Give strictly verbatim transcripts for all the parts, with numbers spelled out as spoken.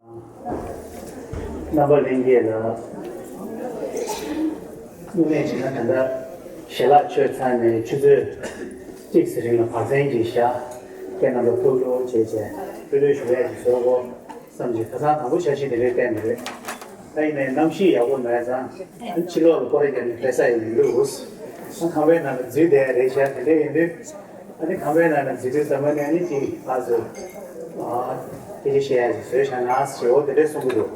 རྣམ་པ་ལྷན་རྒྱས་ལ་དངོས་གནས་བྱས་ན་ད་ལྟ་ཞལ་ལག་མཆོད་ཚར་ནས་ཆུ་ཚོད་གཅིག་ཙམ་རིང་ལ་བག་ཟན་ཅིག་བཞག་ཁྱེད་རྣམ་པ་ཐུགས་སྤྲོ་བྱས་བྱས་ཕེབས་བསུ་ཞུ་ཡས་ཅིག་བཟོ་དགོས་བསམ་གྱི་ཁ་སང་དང་པོ་འཆར་གཞི་དེ་འདྲའི་བཏོན་པ་རེད། ད་ཡིན་ནའི་གནམ་གཤིས་ཡག་པོ་མེད་ཙང་ཕྱི་ལོགས་ལ་སྐོར་ར་བརྒྱབ་ནས་ཕེབས་ས་ཡོད་མི་འདུག་ཁང་པའི་ནང་ལ་འཛུལ་བསྡད་ཡ་རེད་ཤག་དེ་འདྲ་ཡིན་དུས། ཨ་ནི་ཁང་པའི་ནང་ལ་འཛུལ་དུས་ཙམ་པ་ནས་ཨ་ནི་ཅིག་ཕར་ཚུར་སྐད་ཆ་བཤད་ཡ་ཅིག་བཟོས་བཞག་ན་ཞེ་པོ་དེ་འདྲས་གསུང་གི་འདུག་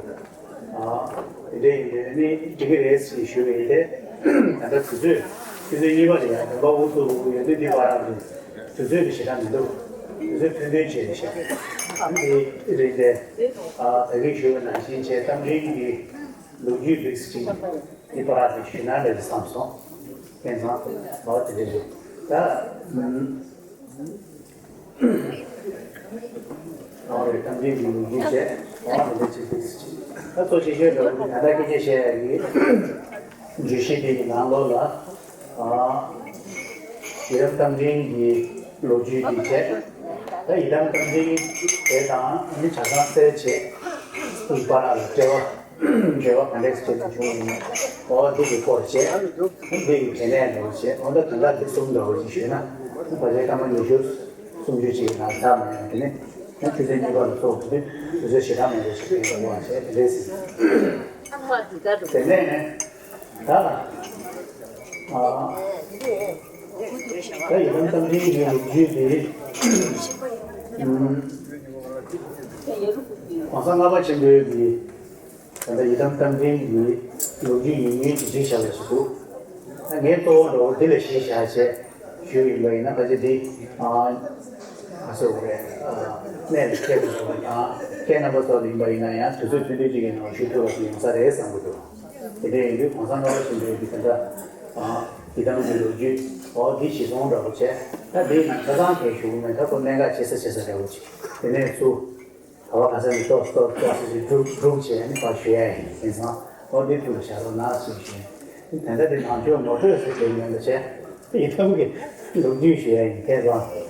དེ་འདྲས་ཡིན་དུས་ཨ་ནི་འགྲིག་གི་རེད་ཞེས་ཞུ་བ་ཡིན་ཏེ། ད་ལྟ་དུས་ཚོད་ཆུ་ཚོད་གཉིས་པ་ལ་ཡང་དགོན་པ་དབུ་ཚུགས་ཡོད་དུས་འདི་བར་དུ་དུས་ཚོད་དེ་ཞེ་དྲག་མི་འདུག་དུས་ཚོད་ཐུང་ཐུང་བྱས་ནས་བཞག་ཨ་ནི་དེ་རེད་དེ། ད་གིན་ཞུས་པ་ནང་བཞིན་བྱས་རྟ་མགྲིན་གྱི་ལོ་རྒྱུས་ལེགས་ཅིག་འདི་བར་དུ་ཞུས་ན་འདྲ་བསམ་སོང་། དེང་སང་བ་དེ་འདྲ་རེད་ད། ཨོ་རེད། གཏམ་རྒྱུད་ཀྱི་ལོ་རྒྱུས་བྱས། ཨོ་དེ་འདྲ་བྱས་ཏེ། ད་གཙོ་ཆེ་ཤོས་འདྲ་བོ་ད་ལྟ་སྐད་ཆ་བཤད་ཡ་གི་བརྗོད་གཞི་དེ་གི་ནང་ལོགས་ལ། ཨ་ཡི་དམ་རྟ་མགྲིན་གྱི་ལོ་རྒྱུས་དེ་བྱས། ད་ཡི་དམ་རྟ་མགྲིན་དེ་དང་ཨ་ནི་གྲྭ་ཚང་གསལ་བྱེད་ཀྱི་བར་ལ་འབྲེལ་བ། འབྲེལ་བ་ག་འདྲས་བྱས་ནས་བྱུང་ཡིན་ནའི་འོ་འདི་གི་སྐོར་བྱས། འདི་གི་དེ་ནས་འདྲ་བོ་བྱས་འོ་ད་དོན་དག་འདི་གསུམ་འདྲ་བོ་ཞིག་ཞུས་ན་ཕལ་ཆེར་སྐར་མ་ཉི་ཤུ་སུམ་ཅུ་ཅིག་ནང་ཚར་མ་ཡོང་དེ་ནས་ཡང་ཆུ་ཚོད་གཉིས་པ་ལ་ཚོགས་དགོས་དུས་དུས་ཚོད་ཞེ་དྲག་མང་པོ་ཞིག་ཡོང་བ་བྱས་དེ་འདྲས་ཟིན། དེ་ནས་ད་ཨ་ད་ཡི་དམ་རྟ་མགྲིན་གྱི་ལོ་རྒྱུས་དེ་ཨ་གོང་ས་ལྔ་པ་ཆེན་པོའི་གི་ད་ལྟ་ཡི་དམ་རྟ་མགྲིན་གྱི་ལོ་རྒྱུས་ཉུང་ཉུང་ཅིག་བྲིས་བཞག་པ་ཞིག་འདུག་ད་ངས་གཙོ་བོ་འདྲ་བོ་འདི་ལ་གཞི་བཞག་བྱས་ཞུས་ཡིན་པ་ཡིན་ན་ཕལ་ཆེར་འདི་ཨ་ག་ཟེར་དགོས་རེད། གནད་ལ་འཁེལ་དགོས་པ་དང་ཁྱེད་རྣམ་པ་ཚོ་ལ་ཡིན་པ་ཡིན་ན་ཡང་དུས་ཚོད་ཐུང་ཐུང་ཅིག་གི་ནང་ཞུ་ཐུབ་པ་ཞིག་ཡོང་ས་རེད་བསམ་གྱི་འདུག་དེ་འདྲ་ཡིན་དུས་གོང་ས་ལྔ་པ་ཆེན་པོའི་འདི་ད་ལྟ་ཡི་དམ་གྱི་ལོ་རྒྱུས་འོ་འདི་གཞི་བཟུང་འདྲ་བོ་བྱས་ད་འདི་ནང་ཆ་ཚང་གས་ཞུ་གི་མེད་ད་ཁོ་གནད་འགག་ཆེ་ས་ཆེ་ས་འདྲ་བོ་ཅིག་དེ་ནས་ཚུར། ག་བ་ག་ས་ནས་ཏོག་ཏོག་ཏོག་ཙམ་ཅིག་སྒྲུག་སྒྲུག་བྱས་ནས་ཕར་ཞུ་ཡ་ཡིན། དེང་སང་ཨོ་འདི་ཐུགས་ལ་བཞག་རོགས་གནང་ཞེས་ཞུས། དེ་ལྟར་དེ་ནང་ཆོས་ངོ་སྤྲོད་ཟེར་དེ་མིན་པ་བྱས་ཡི་དམ་གྱི་ལོ་རྒྱུས་ཞུ་ཡ་ཡིན། དེ་རང་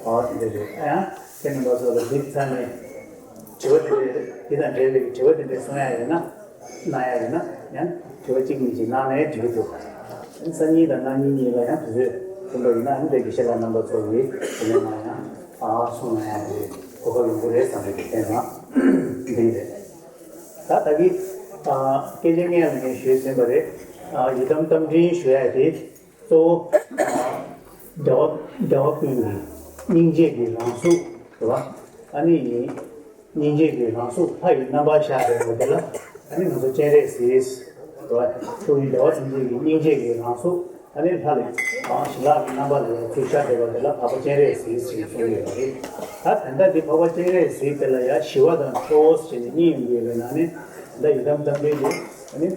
ཨོ་དེ་འདྲ་རེད། ཨ་ཡང་ཁྱེད་རྣམ་པ་ཚོ་ལ་འདི་ཚ་ནས་དྲི་བ་དེ་འདྲ་འདི་དང་འབྲེལ་བའི་དྲི་བ་དེ་འདྲ་གསུང་ཡ་ཡོད་ན། གནང་ཡ་ཡིན་ན་ཡང་དྲི་བ་གཅིག་གཉིས་ཅིག་གནང་ནའི་འགྲིག་གི་འདུག་སང་ཉིན་དང་གནངས་ཉིན་གཉིས་ལ་ཡང་དུས་ཚོད་ཐུང་པ་ཡིན་ན་ཨ་ནི་དེ་དགེ་བཤེས་ལགས་རྣམ་པ་ཚོ་གིས་དེ་ནས་མར་ཡང་ཨ་གསུང་གནང་ཡ་དེ་གོ་སྐབས་ཡོང་གི་རེད་བསམ་པའི་དེ་དེང་སང་འདི་རེད། ད་ད་གི་ཨ་སྐད་ཆ་སྔོན་ལ་ངས་ཞུས་ཟིན་པ་རེད། ཨ་ཡི་དམ་རྟ་མགྲིན་ཞུ་ཡ་དེ་གཙོ་བོ་ཨ་རྒྱལ་བ་རྒྱལ་བ་ཀུན་གྱི་སྙིང་རྗེ་གི་རང་གཟུགས་རེད་བ། ཨ་ནི་སྙིང་རྗེ་གི་རང་གཟུགས་ལྷ་ཡི་རྣམ་པར་ཤར་བསྡད་པ་དེ་ལ་ཨ་ནི་ང་ཚོ་སྤྱན་རས་གཟིགས་ཟེར་བ། ཐུགས་ཡིད་བདེ་བ་ཅན་གྱི་སྙིང་རྗེ་གི་རང་གཟུགས་ཨ་ནི་ལྷ་ལས་གང་ཞི་ལྷག་གི་རྣམ་པ་ལ་ཡང་ཚུར་ཤར་བསྡད་པ་དེ་ལ་འཕགས་པ་སྤྱན་རས་གཟིགས་ཞེས་གསུངས་ཡོད་པ་རེད། ད་ད་ལྟ་འདི་འཕགས་པ་སྤྱན་རས་གཟིགས་དེ་ལ་ཡང་ཞི་བ་དང་ཁྲོ་བོ་ཞེས་ནས་གཉིས་ཡོང་གི་ཡོད་པའི་ནང་ནས་ད་ལྟ་ཡི་དམ་རྟ་མགྲིན་དེ་ཨ་ནི་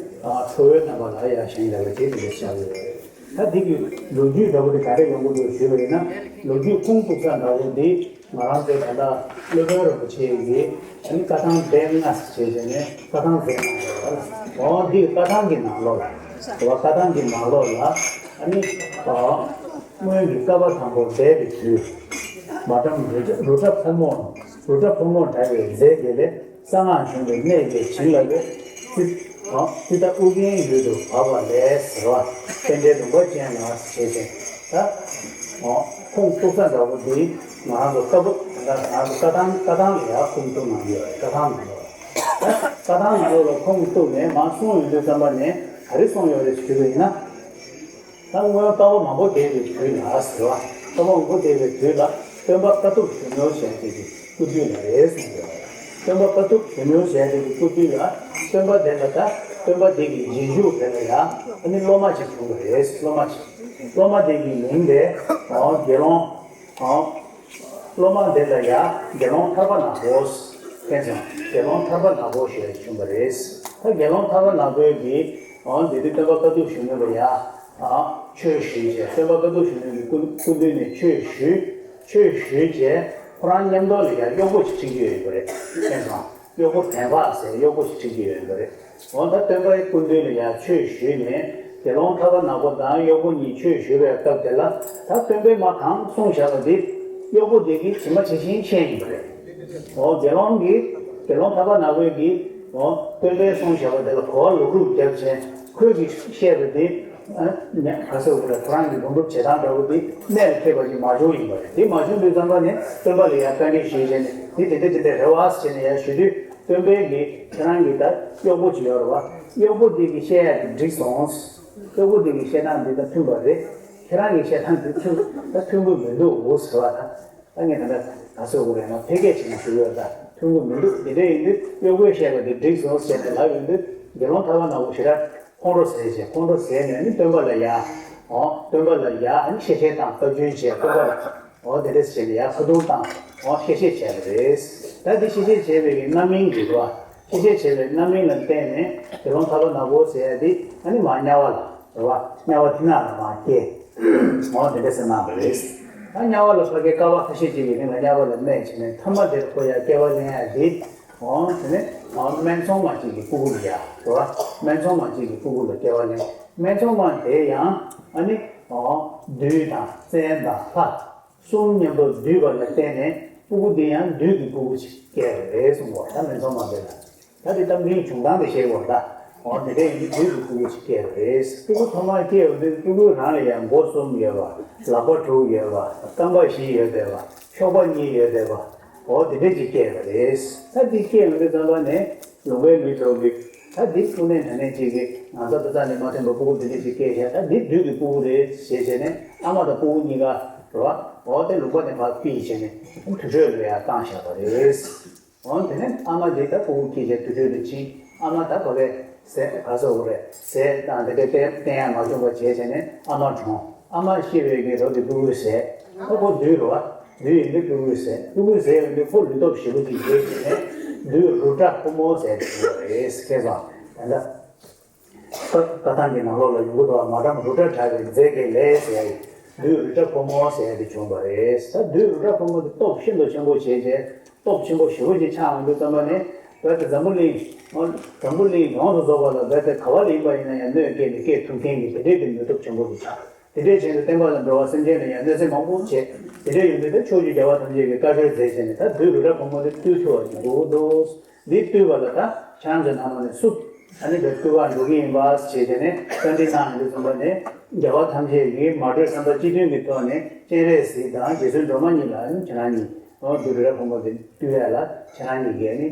ཁྲོ་བོའི་རྣམ་པ་ལ་ཡང་བཞེངས་བསྡད་པ་དེ་དེ་འདྲ་ཆགས་ཡོད་པ་རེད། ད་འདི་གི་ལོ་རྒྱུས་འདྲ་པོ་དེ་ག་རེ་ཡོང་གི་འདུག་ཞུས་པ་ཡིན་ན། ལོ་རྒྱུས་ཁུངས་གཏུགས་ས་འདྲ་པོ་འདི་ང་རང་ཚོའི་ད་ལྟ་སློབ་དཔོན་རིན་པོ་ཆེ་གིས་ཨ་ནི་བཀའ་ཐང་སྡེ་ལྔ་ཞེས་བྱས་ནས་བཀའ་ཐང་མཛད་གནང་ཡོད་པ་ལ། འོ་འདི་བཀའ་ཐང་གི་ནང་ལོགས་ལ། བཀའ་ཐང་གི་ནང་ལོགས་ལ་ཨ་ནི་ཨ་སྔོན་གྱི་བསྐལ་པ་དང་པོ་འདས་པའི་དུས། མ་ཏྲམ་རུ་ཏྲ་རུ་ཏྲ་ཕོ་མོ་རུ་ཏྲ་ཕོ་མོ་འདྲ་བའི་རྫས་དགེ་ལས། གསང་སྔགས་གཞུང་གི་གནད་ཀྱི་བྱིན་རླབས་ལས། ཙི་ཙི་ཏ་ཨུ་རྒྱན་ཡུལ་དུ་བབས་པ་ལས་ཟེར་བ། རྟེན་འབྲེལ་ལུང་པ་ཅན་ལ་ཞེས་ཏེ། ད་ཁུངས་གཏུགས་ས་འདྲ་པོ་འདི་ང་རང་ཚོ་བཀའ་པོད་ད་ལྟ་ང་རང་ཚོ་བཀའ་ཐང་བཀའ་ཐང་ལ་ཡང་ཁུངས་གཏུགས་གནང་གི་ཡོད་རེད། བཀའ་ཐང་ནང་ལོགས་ལ། ད་བཀའ་ཐང་ནང་ལོགས་ལ་ཁུངས་གཏུགས་ནས་མར་གསུངས་ཡོང་དུས་ཙམ་པ་ནས་ག་རེ་གསུངས་ཡོད་རེད་ཞུ་རྒྱུ་ཡིན་ན། ད་སྔོན་བསྐལ་པ་མང་པོ་འདས་པའི་དུས་ལ་ཟེར་བ། བསྐལ་པ་མང་པོ་འདས་པའི་དུས་ལ་སྟོན་པ་དཀའ་ཐུབ་གཞོན་ནུ་ཞལ་གྱི་སྐུ་དུས་ལ་རེད་གསུངས་ཡོད། སྟོན་པ་དཀའ་ཐུབ་གཞོན་ནུ་ཞལ་གྱི་སྐུ་དུས་ལ་སྟོན་པ་དེ་ལ་ད་སྟོན་པ་དེ་གི་རྗེས་འཇུག་དེ་ལ་ཡང་ཨ་ནི་སློབ་མ་ཅིག་བྱུང་བ་རེད། སློབ་མ་ཅིག་སློབ་མ་དེ་གི་མིང་དེ་དགེ་སློང་། སློབ་མ་དེ་ལ་ཡང་དགེ་སློང་ཐར་པ་ནག་པོ། མཁྱེན་སོང་། དགེ་སློང་ཐར་པ་ནག་པོ་ཞེས་བྱུང་བ་རེད། ད་དགེ་སློང་ཐར་པ་ནག་པོའི་གི་འོ་དེ་དུས་སྟོན་པ་དཀའ་ཐུབ་གཞོན་ནུ་ལ་ཡ། ཨ་ཆོས་ཞུས་བྱས་སྟོན་པ་དཀའ་ཐུབ་གཞོན་ནུ་གི་སྐུ་སྐུ་མདུན་ནས་ཆོས་ཞུས། ཆོས་ཞུས་བྱས་ཁོ་རང་མཉམ་དུ་ལ་ཡ་གཡོག་པོ་ཞིག་ཁྲིད་ཀྱི་ཡོད་པ་རེད། མཁྱེན་སོང་། གཡོག་པོ་བདེན་པ་ཟེར་གཡོག་པོ་ཞིག་ཁྲིད་ཀྱི་ཡོད་པ་རེད། འོ་ད་སྟོན་པའི་སྐུ་མདུན་ལ་ཡ་ཆོས་ཞུས་ནས་དགེ་སློང་ཐར་པ་ནག་པོ་དང་གཡོག་པོ་གཉིས་ཆོས་ཞུས་པའི་སྐབས་དེ་ལ་ད་སྟོན་པས་མ་གང་གསུངས་བཞག་པ་འདི་གཡོག་པོ་དེ་གིས་ཇི་མ་ཇི་བཞིན་ཤེས་ཡིན་པ་རེད། འོ་དགེ་སློང་གིས་ དགེ་སློང་ཐར་པ་ནག་པོའི་གི་སྟོན་པས་གསུངས་བཞག་པ་དེ་ལ་གོ་བ་ལོག་རུབ་བརྒྱབ་བྱས། ཁོས་ཀྱིས་བཤད་པ་དེ་ག་ཟེར་དགོས་རེད། ཁོ་རང་གི་ལུང་སྒྲུབ་བྱེད་སྟངས་འདྲ་བོ་དེ་གནད་ལ་འཁེལ་བ་ཞིག་མ་བྱུང་ཡིན་པ་རེད། དེ་མ་བྱུང་དུས་ཙམ་པ་ནས་སྟོན་པ་ལ་ཡང་བཀའ་འདྲི་ཞུས་བྱས་ནས་དེ་དེ་འདྲ་དེ་འདྲ་རེད་བ་ཟེར་ནས་ཡང་ཞུ་དུས། སྟོན་པས་ཀྱིས་ཁྱེད་རང་གི་ད་གཡོག་པོ་ཅིག་ཡོད་རེད་བ། གཡོག་པོ་དེ་གིས་བཤད་ཡ་དེ་འགྲིག་སོང་། གཡོག་པོ་དེ་གིས་བཤད་སྟངས་འདི་ད་མཐུན་པ་རེད། ཁྱེད་རང་གིས་བཤད་སྟངས་འདི་མཐུན་ད་མཐུན་གྱི་མི་འདུག་འོ་ཟེར་བ་དང་། ད་ངས་ད་ལྟ་ག་ཟེར་དགོས་རེད་ན་ཕལ་སྐད་ཆ་ཞིག་ཞུ་ཡོད། ད་མཐུན་གྱི་མི་འདུག་དེ་འདྲ་ཡིན་དུས་གཡོག་པོས་བཤད་པ་དེ་འགྲིག་སོང་ཟེར་ནས་ལབ་ཡོང་དུས། དགེ་སློང་ཐར་པ་ནག་པོ་ཞེ་དྲག་ཁོང་ཁྲོ་ཟས་བྱས། ཁོང་ཁྲོ་ཟས་ནས་ནི་སྟོན་པ་ལ་ཡ། འོ་སྟོན་པ་ལ་ཡ་ཨ་ནི་གཤེ་གཤེ་དང་སྟོབས་ཆུང་བྱས། སྟོན་པ་ལ་འོ་དེ་འདྲས་བྱས་ནས་ཡ་ཁ་རྡུང་བཏང་། འོ་གཤེ་གཤེ་བྱས་པ་རེད། ད་འདི་གཤེ་གཤེ་བྱས་པའི་གི་རྣམ་སྨིན་གྱི་རོ། གཤེ་གཤེ་བྱས་པའི་རྣམ་སྨིན་ལ་བརྟེན་ནས་དགེ་སློང་ཐར་པ་ནག་པོ་ཟེར་ཡ་འདི་ཨ་ནི་མར་དམྱལ་བ་ལ་རེད་བ། དམྱལ་བ་ཐིག་ནག་ལ་མར་སྐྱེས། འོ་དེ་འདྲས་སེ་གནང་བ་རེད། ད་དམྱལ་བ་ལ་ཕ་གི་སྐལ་བ་ཁ་ཤས་ཅིག་གིས་དེ་ལ་དམྱལ་བ་ལ་གནས་བྱས་ནས་ཐ་མ་དེར་ཁོ་ཡ་སྐྱེ་བ་ལེན་ཡ་འདི། འོ་དེ་ནས་འོ་སྨད་འཚོང་མ་གཅིག་གི་སྤུ་གུ་ལ་ཡ་རེད་བ། སྨད་འཚོང་མ་གཅིག་གི་སྤུ་གུ་ལ་སྐྱེ་བ་ལེན། སྨད་འཚོང་མ་དེ་ཡང་ཨ་ནི་འོ་བདུད་དང་བཙན་དང་ལྷ་གསུམ་མཉམ་དུ་འདུས་པ་ལ་བརྟེན་ནས་སྤུ་གུ་འདི་ཡང་བདུད་ཀྱི་སྤུ་གུ་ཅིག་སྐྱེས་པ་རེད་གསུངས་པ། ད་སྨད་འཚོང་མ་དེ་ལ་ད་དེ་རྟ་མགྲིན་བྱུང་སྟངས་དེ་ཤེས་དགོས་ད། འོ་དེ་འདྲ་ཡིན་དུས་བདུད་ཀྱི་སྤུ་གུ་ཅིག་སྐྱེས་པ་རེད། སྤུ་གུ་ཐོག་མར་སྐྱེས་པ་དེ་སྤུ་གུ་རང་ལ་ཡང་མགོ་གསུམ་ཡོད་པ། ལག་པ་དྲུག་ཡོད་པ། རྐང་པ་བཞི་ཡོད་བསྡད་པ། གཤོག་པ་གཉིས་ཡོད་བསྡད་པ། འོ་དེ་འདྲ་ཅིག་སྐྱེས་པ་རེད། ད་འདི་སྐྱེས་ཡོང་དུས་ཙམ་པ་ནས་ལུང་པའི་མི་ཚོ་གིས་ད་འདི་དངོས་གནས་དྲང་གནས་ཅིག་གིས་ང་ཚོ་དེ་ཙམ་ནས་མ་ཐོན་པའི་སྤུ་གུ་འདི་འདྲ་ཅིག་སྐྱེས་ཤག་ད་འདི་བདུད་ཀྱི་སྤུ་གུ་རེད་ཞེས་བྱས་ནས་ཨ་མ་དང་སྤུ་གུ་གཉིས་ཀ་རེད་བ། འོ་དེ་ལུང་པ་ནས་ཕར་ཕུད་བྱས་ནས་དུར་ཁྲོད་ལ་ཡར་བཏང་བཞག་པ་རེད། འོ་དེ་ནས་ཨ་མ་དེ་ད་སྤུ་གུ་སྐྱེས་བྱས་དུར་ཁྲོད་དུ་ཕྱིན། ཨ་མ་ད་ཕ་གིའི་ཟས་ག་ཟེར་དགོས་རེད། ཟས་དང་དེ་འདྲ་བསྟེན་བསྟེན་ཡ་མ་བྱུང་བ་བྱས་བྱས་ནས་ཨ་མ་གྲོངས། ཨ་མ་ཤི་བའི་གི་རོ་དེ་སྤུ་གུས་བཟས། ད་ཁོ་བདུད་རེད་བ། བདུད་ཡིན་དུས་སྤུ་གུས་བཟས། སྤུ་གུས་བཟས་ཡོང་དུས་ཁོ་ལུས་སྟོབས་ཞེ་པོ་ཅིག་རྒྱས་བྱས་ནས་བདུད་རུ་དྲ་ཕོ་མོ་ཟེར་དེ་བྱུང་བ་རེད། ཁྱེད་ཚོ་ད་ལྟ་བཀའ་ཐང་གི་ནང་ལོགས་ལ་ཡོང་གི་འདུག་མ་བཀྲམ་རུ་དྲ་དྲ་བའི་རྫས་ཀྱི་ལས་ཟེར་ཡ་ཡིན། བདུད་རུ་དྲ་ཕོ་མོ་ཟེར་ཡ་དེ་བྱུང་བ་རེད། ད་བདུད་རུ་དྲ་ཕོ་མོ་དེ་སྟོབས་ཤིན་ཏུ་ཆེན་པོ་བྱས་བྱས། སྟོབས་ཆེན་པོ་ཞེ་པོ་ཅིག་ཆགས་ཡོང་དུས་ཙམ་པ་ནས་རྦད་དེ་འཛམ་བུ་གླིང་། འཛམ་བུ་གླིང་ཡོངས་སུ་རྫོགས་པ་ལ་རྦད་དེ་ག་བ་ལ་ཡིན་པ་ཡིན་ན་ཡང་གནོད་སྐྱེལ་ནས་སྐྱེལ་ཐུབ་མཁན་གྱི་དེ་འདྲའི་གི་ནུས་སྟོབས་ཆེན་པོ་ཞིག་ཆགས། དེ་འདྲའི་ཆེད་དུ་བསྟན་པ་ལ་འགྲོ་བ་སེམས་ཅན་ལ་ཡང་གནོད་འཚེ་མང་པོ་བྱས། དེ་འདྲའི་ཡོང་དུས་ད་ཕྱོགས་བཅུའི་རྒྱལ་བ་ཐམས་ཅད་ཀྱིས་བཀའ་འཁྲོལ་མཛད་བྱས་ནས་ད་བདུད་རུ་དྲ་ཕོ་མོ་དེ་བཏུལ་ཐུབ་པ་ཞིག་འདུག་དོ། འདི་བཏུལ་བ་ལ་ད་ཁྱེད་རང་ཚོའི་ནང་ལོགས་ནས་སུ་ཨ་ནི་འདིར་བཏུལ་བར་འགྲོ་གི་ཡིན་པ་ཞེས་བྱས་ནས་བཀའ་འདྲི་གནང་ཡོང་དུས་ཙམ་པ་ནས་རྒྱལ་བ་ཐམས་ཅད་ཀྱིས་མ་གྲོས་བསམ་པ་གཅིག་མཐུན་གྱི་ཐོག་ནས་སྤྱན་རས་གཟིགས་དང་རྗེ་བཙུན་སྒྲོལ་མ་གཉིས་ལ་ཨ་ནི་ཁྱེད་རང་གཉིས་འོ་བདུད་རུ་དྲ་ཕོ་མོ་དེ་བཏུལ་ཡ་ལ་ཁྱེད་རང་གཉིས་ཀྱིས་ཨ་ནི་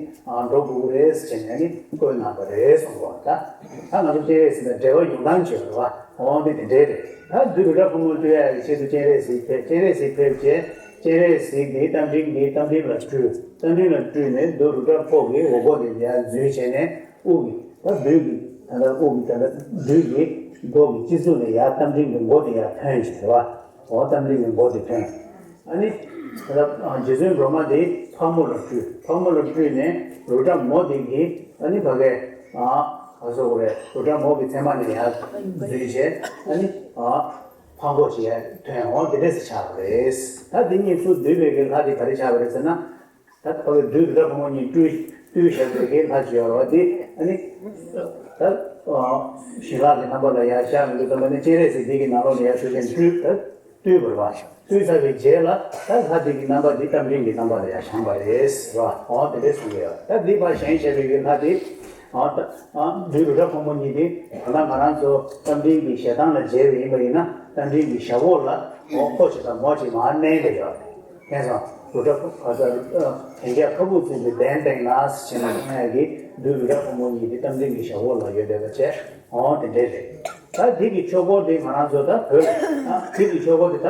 འགྲོ་དགོས་ཀྱི་རེད་ཟེར་ནས་ཨ་ནི་བསྐོས་གནང་བ་རེད་གསུངས་པ། ད་ད་ང་ཚོ་སྤྱན་རས་གཟིགས་དང་འབྲེལ་བ་ཡོང་སྟངས་བྱས་པ་རེད་བ། འོ་འདི་དེ་འདྲའི་རེད། ད་བདུད་རུ་དྲ་ཕོ་མོ་བཏུལ་ཡ་གི་ཆེད་དུ་སྤྱན་རས་གཟིགས་ཕེབས། སྤྱན་རས་གཟིགས་ཕེབས་བྱས་སྤྱན་རས་གཟིགས་དེ་རྟ་མགྲིན་གྱིས་རྟ་མགྲིན་ལ་སྤྲུལ། རྟ་མགྲིན་ལ་སྤྲུལ་ནས་བདུད་རུ་དྲ་ཕོ་གི་འོག་སྒོ་ནས་ཡར་འཛུལ་བྱས་ནས་དབུ་གི་ད་བདུད་ཀྱི་ད་ལྟ་དབུ་གི་ད་ལྟ་བདུད་ཀྱི་མགོ་གི་སྤྱི་གཙུག་ནས་ཡར་རྟ་མགྲིན་གྱི་མགོ་དེ་ཡར་ཐོན་བྱས་རེད་བ། འོ་རྟ་མགྲིན་གྱི་མགོ་དེ་ཐོན། ཨ་ནི་ད་ལྟ་རྗེ་བཙུན་སྒྲོལ་མ་དེ་ཕག་མོ་ལ་སྤྲུལ། ཕག་མོ་ལ་སྤྲུལ་ནས་རུ་དྲ་མོ་དེ་གི་ཨ་ནི་ཕ་གའི་ག་ཟེར་དགོས་རེད། རུ་དྲ་མོ་གི་མཚན་མ་ནས་ཡར་འཛུལ་བྱས་ཨ་ནི་ཕག་མགོ་ཅིག་ཡར་ཐོན། འོ་དེ་འདྲས་སེ་ཆགས་པ་རེད། ད་དེ་གཉིས་སུ་འདུས་པའི་གི་ལྷ་དེ་ག་རེ་ཆགས་པ་རེད་ཟེར་ན། ད་ཕ་གི་བདུད་རུ་དྲ་ཕོ་མོ་གཉིས་བཏུལ་བཏུལ་བཞག་པའི་གི་ལྷ་ཅིག་ཡོད་རེད་བ། དེ་ཨ་ནི་ད་ཞི་ལྷག་གི་རྣམ་པ་ལ་ཡར་ཤར་ཡོང་དུས་ཙམ་པ་ནི་སྤྱན་རས་གཟིགས་དེ་གི་ནང་ལོགས་ནས་ཡར་ཞུ་མཁན་བཏུལ་ད་བཏུལ་བར་བ། བཏུལ་ཚར་བའི་རྗེས་ལ་ད་ལྷ་དེ་གི་རྣམ་པ་དེ་རྟ་མགྲིན་གྱི་རྣམ་པ་ལ་ཡར་བཞེངས་པ་རེད་ཟེར་བ། འོ་དེ་འདྲས་གསུངས་ཡོད། ད་འདི་ཕར་བཞེངས་བཞག་པའི་གི་ལྷ་དེ་འོ་ད་བདུད་རུ་དྲ་ཕོ་མོ་གཉིས་དེ་ད་ལྟ་ང་རང་ཚོ་རྟ་མགྲིན་གྱི་ཞལ་ཐང་ལ་མཇལ་བ་ཡིན་པ་ཡིན་ན་རྟ་མགྲིན་གྱི་ཞབས་འོག་ལ་འོ་ཁོ་ཅིག་དང་མོ་ཅིག་མར་མནན་བསྡད་ཡོད་རེད། མཁྱེན་སོང་། རུ་དྲ་ཕོ་ཨ་ད་དེང་རྒྱལ་ཁ་སྦུབ་བཙུགས་པའི་གདན་སྟེང་ན་ཟེར་ནས་སྨྲ་ཡག་གི་བདུད་རུ་དྲ་ཕོ་མོ་གཉིས་དེ་རྟ་མགྲིན་གྱི་ཞབས་འོག་ལ་ཡོད་བསྡད་པ་བྱས། འོ་དེ་འདྲས་རེད། ད་འདི་གི་ཆོས་སྐོར་དེ་ང་རང་ཚོ་ད་བོད་ཨ་འདི་གི་ཆོས་སྐོར་དེ་ད་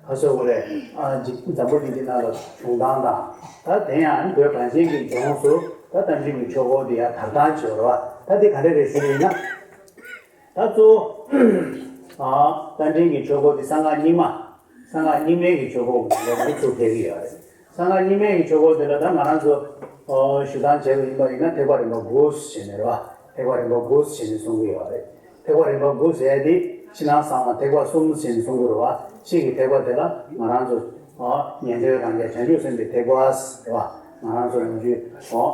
ག་ཟེར་དགོས་རེད། ཨ་འཛམ་བུ་གླིང་འདི་ནང་ལ་བྱུང་སྟངས་དང་། ད་དེ་ཡང་བོད་གངས་ཅན་གྱི་ལྗོངས་སུ་ད་རྟ་མགྲིན་གྱི་ཆོས་སྐོར་དེ་ཡང་དར་སྟངས་བྱས་པ་རེད་བ། ད་འདི་ག་འདྲས་རེད་ཟེར་ཡིན་ན། ད་གཙོ་བོ་ཨ་རྟ་མགྲིན་གྱི་ཆོས་སྐོར་དེ་གསང་སྔགས་རྙིང་མ། གསང་སྔགས་རྙིང་མའི་གི་ཆོས་སྐོར་གྱི་ནང་ལ་ཚུར་ཕེབས་ཀྱི་ཡོད་རེད། གསང་སྔགས་རྙིང་མའི་གི་ཆོས་སྐོར་དེ་ལ་ད་ང་རང་ཚོ་ཨོ་ཞུ་སྟངས་བྱས་པ་ཡིན་པ་ཡིན་ན་ཐེག་པ་རིམ་པ་དགུ་ཟེར་ནས་རེད་བ། ཐེག་པ་རིམ་པ་དགུ་ཟེར་ནས་གསུང་གི་ཡོད་རེད། ཐེག་པ་རིམ་པ་དགུ་ཟེར་ཡ་དེ་ཕྱི་ནང་གསང་བ་ཐེག་པ་གསུམ་ཟེར་ནས་གསུང་གི་རེད་བ། ཕྱི་གི་ཐེག་པ་དེ་ལ་ང་རང་ཚོ་ཨོ་ཉན་ཐོས་རང་རྒྱལ་བྱང་ཆུབ་སེམས་དཔའི་ཐེག་པ་ཟེར་བ། ང་རང་ཚོ་ནམ་རྒྱུན་ཨོ་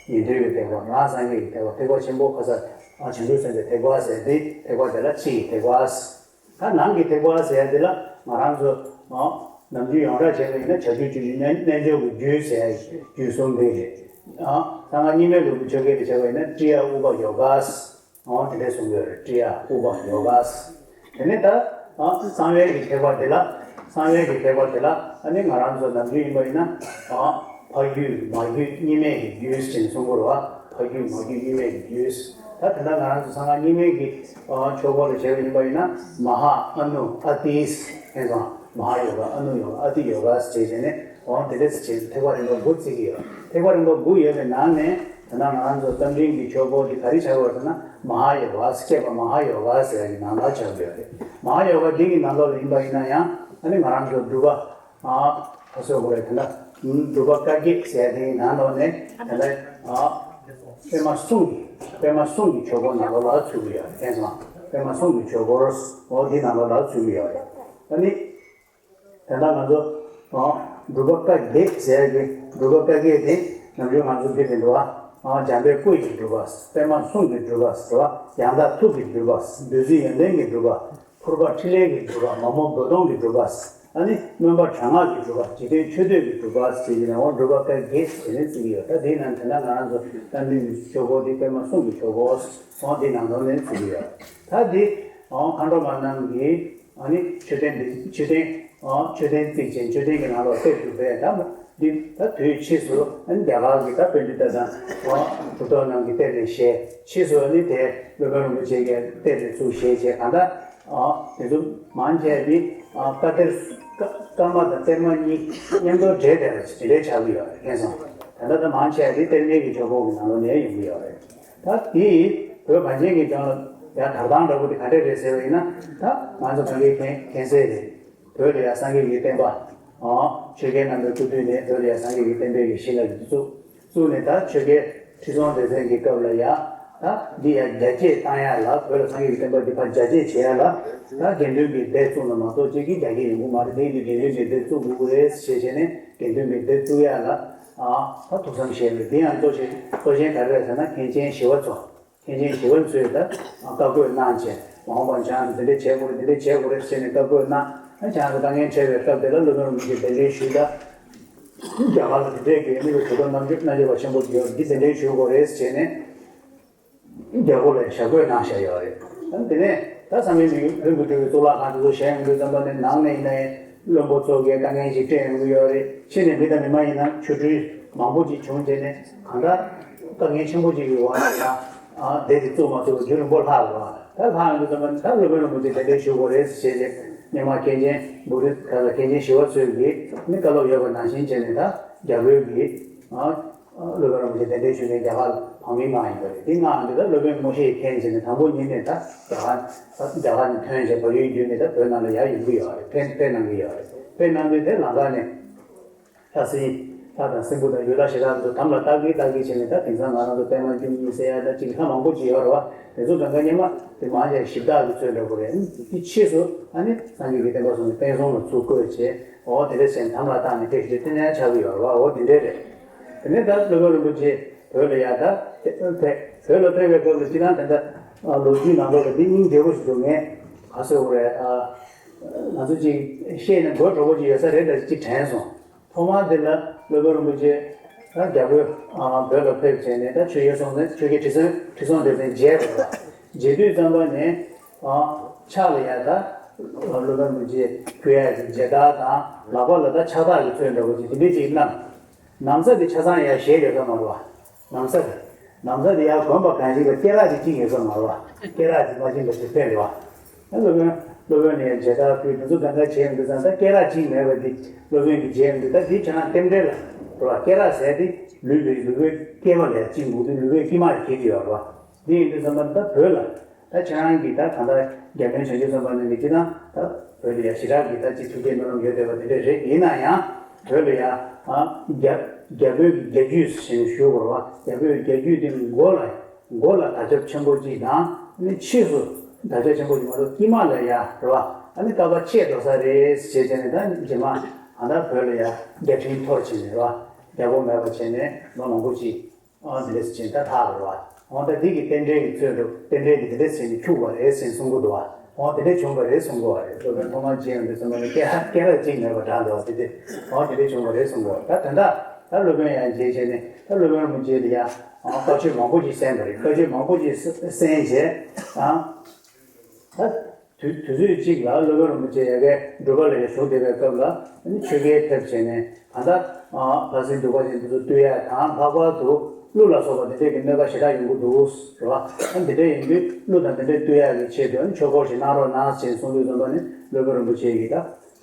ཉན་ཐོས་ཀྱི་ཐེག་པ། རང་སངས་རྒྱས་ཀྱི་ཐེག་པ། ཐེག་པ་ཆེན་པོ་ཁ་ས་ཨོ་བྱང་ཆུབ་སེམས་དཔའི་ཐེག་པ་ཟེར་དེ་ཐེག་པ་དེ་ལ་ཕྱི་གི་ཐེག་པ་ཟེར། ད་ནང་གི་ཐེག་པ་ཟེར་ཡ་དེ་ལ་ང་རང་ཚོ་ཨོ་ནམ་རྒྱུན་ཡོངས་གྲགས་བྱས་པ་ཡིན་ན་བྱ་རྒྱུད་སྤྱོད་རྒྱུད་རྣལ་འབྱོར་གྱི་རྒྱུད་ཟེར་ཡ་རྒྱུད་གསུམ་དེ་རེད། ཨ་གསང་སྔགས་གཉིས་མེད་ལུགས་ཀྱི་ཆོ་ག་དེ་བྱས་པ་ཡིན་ན་ཀྲི་ཡ་ཨུ་པ་ཡོ་ག་ས། འོ་དེ་འདྲས་གསུང་གི་ཡོད་རེད། ཀྲི་ཡ་ཨུ་པ་ཡོ་ག་ས། དེ་ནས་ད་ཨ་གསང་བའི་གི་ཐེག་པ་དེ་ལ། གསང་བའི་གི་ཐེག་པ་དེ་ལ་ཨ་ནི་ང་རང་ཚོ་ནམ་རྒྱུན་ཡིན་པ་ཡིན་ན། ཨ་ཕ་རྒྱུད་མ་རྒྱུད་གཉིས་མེད་ཀྱི་རྒྱུད་ཅེས་གསུང་གི་རེད་བ། ཕ་རྒྱུད་མ་རྒྱུད་གཉིས་མེད་ཀྱི་རྒྱུད། ད་དེ་འདྲ་ང་རང་ཚོ་གསང་སྔགས་གཉིས་མེད་ཀྱི་ཨ་ཆོ་ག་ལ་བྱས་པ་ཡིན་པ་ཡིན་ན། མ་ཧཱ་ཨ་ནུ་ཨ་ཏི་ཟེར་མཁན་ཙང་། མ་ཧཱ་ཡོ་ག་ཨ་ནུ་ཡོ་ག་ཨ་ཏི་ཡོ་ག་ཟེར་བྱས་ནས། འོ་དེ་འདྲས་ཟེར་བྱས་ཐེག་པ་རིམ་པ་དགུ་བརྩི་གི་ཡོད། ཐེག་པ་རིམ་པ་དགུ་ཡོད་པའི་ནང་ནས། ད་ནང་ང་རང་ཚོ་རྟ་མགྲིན་གྱི་ཆོ་ག་འདི་ག་རེ་ཆགས་ཡོད་ཟེར་ན། མ་ཧཱ་ཡོ་ག་ཟེར། མ་ཧཱ་ཡོ་ག་ཟེར་ཡ་གི་ནང་ལ་ཆགས་ཡོད་རེད། མ་ཧཱ་ཡོ་ག་འདི་གི་ནང་ལོགས་ལ་ཡིན་པ་ཡིན་ན་ཡང་། ཨ་ནི་ང་རང་ཚོ་སྒྲུབ་པ། ཨ་ཁ་སོ་གོ་རེད། ད་ལྟ་སྒྲུབ་པ་བཀའ་བརྒྱད་ཟེར་ཡ་དེའི་ནང་ལོགས་ནས། ད་ལྟ་ཨ་པད་མ་གསུང་གི། པད་མ་གསུང་གི་ཆོ་ག་ནང་ལོགས་ལ་ཚུད་ཀྱི་ཡོད་རེད། མཁྱེན་སོང་། པད་མ་གསུང་གི་ཆོ་ག། འོ་འདི་ནང་ལོགས་ལ་ཚུད་ཀྱི་ཡོད་རེད། ཨ་ནི། དེ་འདྲ་ང་ཚོ་ཨ་སྒྲུབ་པ་བཀའ་བརྒྱད་ཟེར་གི། སྒྲུབ་པ་བཀའ་བརྒྱད་དེ་ནམ་རྒྱུན་ང་ཚོ་འདི་ནས་འགྲོ་བ། ཨ་འཇམ་དཔལ་སྐུ་ཡི་སྒྲུབ་པ། པདྨ་གསུང་གི་སྒྲུབ་པ་ཟེར་བ། ཡང་དག་ཐུགས་ཀྱི་སྒྲུབ་པ། བདུད་རྩི་ཡོན་ཏན་གྱི་སྒྲུབ་པ། ཕུར་པ་ཕྲིན་ལས་ཀྱི་སྒྲུབ་པ། མ་རྨོས་སྒོས་སྟོང་གི་སྒྲུབ་པ། ཨ་ནི་མངོན་པ་དྲག་སྔགས་ཀྱི་སྒྲུབ་པ། འཇིག་རྟེན་མཆོད་བསྟོད་ཀྱི་སྒྲུབ་པ་ཟེར་གྱི་ནང་འོ་སྒྲུབ་པ་བཀའ་བརྒྱད་ཟེར་ནས་བརྩི་གི་ཡོད། ད་དེའི་ནང་དེ་འདྲ་ང་རང་ཚོ་རྟ་མགྲིན་གྱི་ཆོ་ག་དེ་པདྨ་གསུང་གི་ཆོ་ག་འོ་དེའི་ནང་དོན་ནས་བརྩི་གི་ཡོད། ད་དེ་ཨོ་མཁའ་འགྲོ་མ་རྣམས་ཀྱིས། ཨ་ནི་མཆོད་རྟེན་འདི་མཆོད་རྟེན། ཨ་མཆོད་རྟེན་བརྩིགས་བྱས་མཆོད་རྟེན་གྱི་ནང་ལ་གཏེར་དུ་སྦས། ད་འདི་ད་དུས་ཕྱིས་སུ་ཨ་ནི་རྒྱ་གར་གྱི་ད་པཎྜི་ཏ་དང་ཨ་གྲུབ་ཐོབ་རྣམས་ཀྱིས་གཏེར་ནས་བཞེས། ཕྱིས་སུ་ཨ་ནི་དེ་སློབ་དཔོན་རིན་པོ་ཆེ་གིས་གཏེར་དུ་བཙུགས་བཞེས་བྱས། གང་ལྟར་ཨ་དེ་ཚོ་མང་ཆེ་བ་འདི་ཨ་བཀའ་གཏེར་བཀའ་བཀའ་མ་དང་གཏེར་མ་གཉིས་མཉམ་དུ་འདྲེས་བསྡད་པ་དེ་འདྲའི་ཆགས་ཀྱི་ཡོད་རེད། མཁྱེན་སོང་། ད་ལྟ་ད་མང་ཆེ་བ་འདི་གཏེར་མའི་གི་ཆོ་ག་གི་ནང་ལོགས་ནས་ཡོང་གི་ཡོད་རེད། ད་དེ་བོད་གངས་ཅན་གྱི་ལྗོངས་ལ་ཡང་དར་སྟངས་འདྲ་པོ་དེ་ག་འདྲས་རེད་ཟེར་བ་ཡིན་ན། ད་ང་ཚོ་གང་གའི་མཁྱེན་མཁྱེན་གསལ་རེད། བོད་ལ་ཡང་སངས་རྒྱས་ཀྱི་བསྟན་པ། ཨོ་ཆོས་རྒྱལ་རྣམ་པའི་སྐུ་དུས་ནས་བོད་ལ་ཡང་སངས་རྒྱས་ཀྱི་བསྟན་པའི་གི་གཞི་ལ་བཙུགས། བཙུགས་ནས་ད་ཆོས་རྒྱལ་ཁྲི་སྲོང་ལྡེ་བཙན་གྱི་སྐབས་ལ་ཡང་། ད་འདི་ཡང་རྒྱ་སྐྱེད་བཏང་ཡ་ལ། བོད་ལ་སངས་རྒྱས་ཀྱི་བསྟན་པ་འདི་ཕར་རྒྱ་སྐྱེད་བྱེད་ཡ་ལ། ད་དགེ་འདུན་གྱི་སྡེ་བཙུགས་ན་མ་གཏོགས་ཅིག་གིས་རྒྱ་སྐྱེད་ཡོང་གི་མ་རེད། དེ་ཡིན་དུས་དགེ་འདུན་གྱི་སྡེ་བཙུགས་དགོས་ཀྱི་རེད་ཞེས་བྱས་ནས་དགེ་འདུན་གྱི་སྡེ་བཙུགས་ཡ་ལ། ཨ་ད་ཐུགས་བསམ་བཞེས་པ་རེད། འདི་ཡང་གཙོ་ཆེ་གཙོ་ཆེན་ག་རེ་རེད་ཟེར་ན། མཁན་ཆེན་ཞི་བ་འཚོ། མཁན་ཆེན་ཞི་བ་འཚོས་ད་བཀའ་བཀོད་གནང་བྱས། མ་འོངས་པར་ཁྱེད་རང་ཚོ་འདི་འདྲས་བྱེད་དགོས་རེད། འདི་འདྲས་བྱེད་དགོས་རེད་ཟེར་ནས་བཀའ་བཀོད་གནང་། ཨ་ཁྱེད་རང་ཚོ་དཀའ་ངལ་འཕྲད་པའི་སྐབས་དེ་ལ་སློབ་དཔོན་རིན་པོ་ཆེ་གདན་འདྲེན་ཞུས། ད་རྒྱ་གར་ལ་དེ་འདྲས་ཀྱི་དམིགས་པའི་གྲུབ་ཐོབ་རྣམ་དཔྱོད་རྣལ་འབྱོར་པ་ཆེན་པོ་ཅིག་ཡོད། འདི་གདན་འདྲེན་ཞུ་དགོས་རེད་ཟེར་ནས་རྒྱལ་སྒོ་ལ་ཞལ་བཀོད་གནང་བཞག་ཡོད་རེད། ཨ་དེ་ནས་ད་བསམ་ཡས་མི་ལྷུན་པོ་གྲུབ་པའི་གཙུག་ལག་ཁང་དེ་ཚོ་བཞེངས་ཡོང་དུས་ཙམ་པ་ནས། ནང་ནས་ཡིན་ན་ཡང་བློན་པོ་ཚོ་གིས་དཀའ་ངལ་ཞིག་སྤྲད་ཡོང་གི་ཡོད་རེད། ཕྱི་ནས་མི་དང་མི་མ་ཡིན་ན་ཆོ་འཕྲུལ་མང་པོ་ཅིག་བྱུང་བྱས་ནས། གང་ལྟར་དཀའ་ངལ་ཆེན་པོ་ཅིག་གི་འོག་ནས་ཡང་ཨ་སྡེ་དེ་བཙུགས་མ་ཐུབ་པ་རྒྱུན་རིང་པོ་ལྷག་རེད་བ། ད་ལྷག་ཡོང་དུས་ཙམ་པ་ནས་ད་སློབ་དཔོན་རིན་པོ་ཆེ་གདན་འདྲེན་ཞུ་དགོས་རེད་ཟེར་བྱས་ཏེ། སྔོན་མ་མཁན་ཆེན་བོ་དྷི་ག་ལ་མཁན་ཆེན་ཞི་བ་འཚོས་ཀྱིས་ནི་བཀའ་སློབ་ཡོད་པ་ནང་བཞིན་བྱས་ནས། ད་རྒྱ་བོད་ཀྱི་ཨ་སློབ་དཔོན་རིན་པོ་ཆེ་གདན་འདྲེན་ཞུས་ནས་རྒྱ་གར་ལ་ཕངས་མིང་བླངས་ཡོད་པ་རེད། དེ་བླངས་དུས་ད་སློབ་དཔོན་མངོན་ཤེས་མཁྱེན་བྱས་ནས། དང་པོ་ཉིད་ནས་ད་རྒྱ་གར་རྒྱ་གར་ནས་ཐོན་བྱས་བལ་ཡུལ་བརྒྱུད་ནས་ད་བོད་ནང་ལ་ཡར་ཡོང་གི་ཡོད་རེད། ཕེབས་ཕེབས་གནང་གི་ཡོད་རེད། ཕེབས་གནང་དུས་དེ་ལམ་ཁ་ནས་ལྷ་སྲིན་ལྷ་དང་སྲིན་པོ་དང་ཡུལ་ལྷ་གཞི་བདག་ཚོ་དམ་ལ་བཏགས་ཀྱིན་བཏགས་ཀྱིན་བྱས་ནས། ད་དེང་སང་ང་རང་ཚོ་པད་མ་བཅུ་གཉིས་ཟེར་ཡ་ད་ཅིག་ལྷ་མང་པོ་ཅིག་ཡོད་རེད་བ། དེ་ཚོ་གང་ག་སྔོན་མ་དེ་མང་ཆེ་གཞི་བདག་གི་ཚོད་འདྲ་པོ་རེད། དེ་ཕྱིས་སུ་ཨ་ནི་སངས་རྒྱས་ཀྱི་བསྟན་པ་སོང་ནས་བསྟན་སྲུང་ལ་ཚུར་བསྐོས་བྱས། འོ་དེ་འདྲ་བྱས་ནས་དམ་ལ་བཏགས་ནས་ཕེབས་ཤིག་དེ་ནས་ཆགས་ཀྱི་ཡོད་རེད་བ། འོ་དེ་འདྲ་རེད། དེ་ནས་ད་སློབ་དཔོན་རིན་པོ་ཆེ་བོད་ལ་ཡར་ད་ཕེབས། བོད་ལ་ཕེབས་པའི་སྐབས་ལ་སྤྱིར་བཏང་དེ་འདྲ་ལོ་རྒྱུས་ནང་ལོགས་ལ་འདི་སྙིང་རྗེ་པོ་ཞིག་འདུག་ངས་ག་ཟེར་དགོས་རེད། ཨ་ང་ཚོ་ཅིག་བཤད་ན་དགོད་བྲོ་པོ་ཅིག་ཡོད་ས་རེད་འདྲ་ཅིག་དྲན་སོང་། ཐོག་མར་འདི་ལ་སློབ་དཔོན་རིན་པོ་ཆེ་ད་རྒྱ་བོད་ཨ་བོད་ལ་ཕེབས་བྱས་ནས། ད་ཆོས་རྒྱལ་སྲོང་བཙན། ཆོས་རྒྱལ་ཁྲི་སྲོང་ཁྲི་སྲོང་ལྡེ་བཙན་མཇལ་དགོས་པ། མཇལ་དུས་ཙམ་པ་ནས་ཨ་ཕྱག་ལ་ཡར་ད་སློབ་དཔོན་རིན་པོ་ཆེ་གུས་ཡག་གི་མཇལ་དར་དང་། ལག་པ་ལ་ད་ཕྱག་རྟགས་ཀྱི་ཚོད་འདྲ་པོ་ཅིག་དེ་འདྲ་ཅིག་གནང་། ན་བཟའ་དེ་ཆ་ཚང་ཡར་བཞེས་ཡོད་ས་མ་རེད་བ། ན་བཟའ་དེ། ན་བཟའ་དེ་ཡར་གོན་པ་གང་ཞིག་ལ་སྐེ་རགས་ཅིག་བཅིངས་ཡོད་ས་མ་རེད་བ། སྐེ་རགས་ཅིག་མ་བཅིངས་པ་དེ་ཕན་རེད་བ། ཨ་སློབ་དཔོན། སློབ་དཔོན་ནས་མཇལ་དར་ཕུལ། དེ་ཚོ་གང་ག་བྱས་ཡོང་དུས་ཙང་། ད་སྐེ་རགས་གཅིག་མེད་པ་འདི་སློབ་དཔོན་གྱིས་མཇལ་ཡོང་དུས། ད་འདི་ཁྱེད་རང་རྟེན་འབྲེལ་ལ་རེད་བ། སྐེ་རགས་ཟེར་དེ་ལུས་པའི་ལུས་པོའི་སྐེད་པ་ལ་ཡར་བཅིངས་དགོས་དུས། ལུས་པོའི་དཀྱིལ་མ་ལ་འཁེལ་གྱི་ཡོད་རེད་བ། འདི་ཡིན་དུས་ཙམ་པ་ད་བོད་ལ་ད་ཁྱེད་རང་གིས་ད་གང་ལྟར་རྒྱ་དཔོན་བྱང་ཆུབ་སེམས་དཔའ་རྣམས་ཀྱི་སྤྱི་དང་། ད་བོད་ལ་ཡར་ཞེ་དྲག་གི་ད་ཅིག་ཐུགས་བསྐྱེད་སྨོན་ལམ་ཡོད་བསྡད་པ་དེ་འདྲ་རེད། ཡིན་ན་ཡང་བོད་ལ་ཡར་ཨ་རྒྱ་རྒྱ་བོད་ཀྱི་རྒྱ་རྒྱུད་ཟེར་ནས་ཞུ་དགོས་རེད་བ། རྒྱ་བོད་ཀྱི་རྒྱ་རྒྱུད་དེ་མགོ་ལ། མགོ་ལ་དར་ཁྱབ་ཆེན་པོ་ཅིག་དང་། ཨ་ནི་ཕྱིས་སུ་དར་ཁྱབ་ཆེན་པོ་ཅིག་མ་གཏོགས་དཀྱིལ་མ་ལ་ཡ་རེད་བ། ཨ་ནི་བསྐལ་པ་ཕྱེད་འགྲོ་ས་རེད་ཟེར་བྱས་ནས། ད་རྗེས་མ་ཨ་ད་བོད་ལ་ཡ་རྒྱ་ཁྲིམས་འཐོར་བྱས་ནས་རེད་བ། རྒྱལ་པོ་མེད་པ་བྱས་ནས་ལོ་མང་པོ་ཅིག་ཨ་འདི་འདྲས་བྱས་ནས་ད་ལྷག་རེད་བ། འོ་ད་འདི་གི་རྟེན་འབྲེལ་གྱི་ཚོད་དུ། རྟེན་འབྲེལ་འདི་འདི་འདྲས་བྱས་ནས་འཁྱུག་པ་རེད་ཟེར་གསུང་གི་འདུག་བ། འོ་དེ་འདྲས་བྱུང་བ་རེད་གསུང་གི་བ་རེད། སློབ་དཔོན་ཐོག་མར་མཇལ་ཡོང་དུས་ཙམ་པ་ནས་སྐེ་སྐེ་རགས་གཅིག་མེད་པ་འདྲ་འདུག་བ། དེ་དེ་འོ་དེ་འདྲས་བྱུང་བ་རེད་གསུང་གི་བ། ད་དོན་དག་ད་སློབ་དཔོན་ཡང་མཇལ་བྱས་ནས་ད་སློབ་དཔོན་རིན་པོ་ཆེ་ལ་ཡང་བཀའ་ཆོས་མང་པོ་ཞིག་གསན་པ་རེད། བཀའ་ཆོས་མང་པོ་ཞིག་གསན་བྱས་ཨ། ད་དུས་དུས་ཚོད་གཅིག་ལ་སློབ་དཔོན་རིན་པོ་ཆེ་ཡ་གའི་སྒྲུབ་པ་ལ་ཡང་བཞུགས་བསྡད་པའི་སྐབས་ལ་ཨ་ནི་ཆོས་རྒྱལ་ཕེབས་བྱས་ནས་ད་ལྟ་བར་སྲིད་འདུལ་བ་ཅན་འདི་ཚོ་བཏུལ་ཡ་དང་ལྷག་པར་དུ་ཀླུ་ལ་སོགས་པ་འདི་འདྲས་ཀྱི་གནོད་པ་ཞེ་དྲག་ཡོང་གི་འདུག་རེད་བ། ཨ་འདི་འདྲས་ཡིན་དུས་ཀླུ་དང་འདི་འདྲས་བཏུལ་ཡ་གི་ཆེད་དུ་ཨ་ནི་ཆོས་སྐོར་ཞིག་གནང་རོགས་གནང་ཞེས་གསུངས་དུས་ཙམ་པ་ནི་སློབ་དཔོན་རིན་པོ་ཆེ་གིས་ད་ད་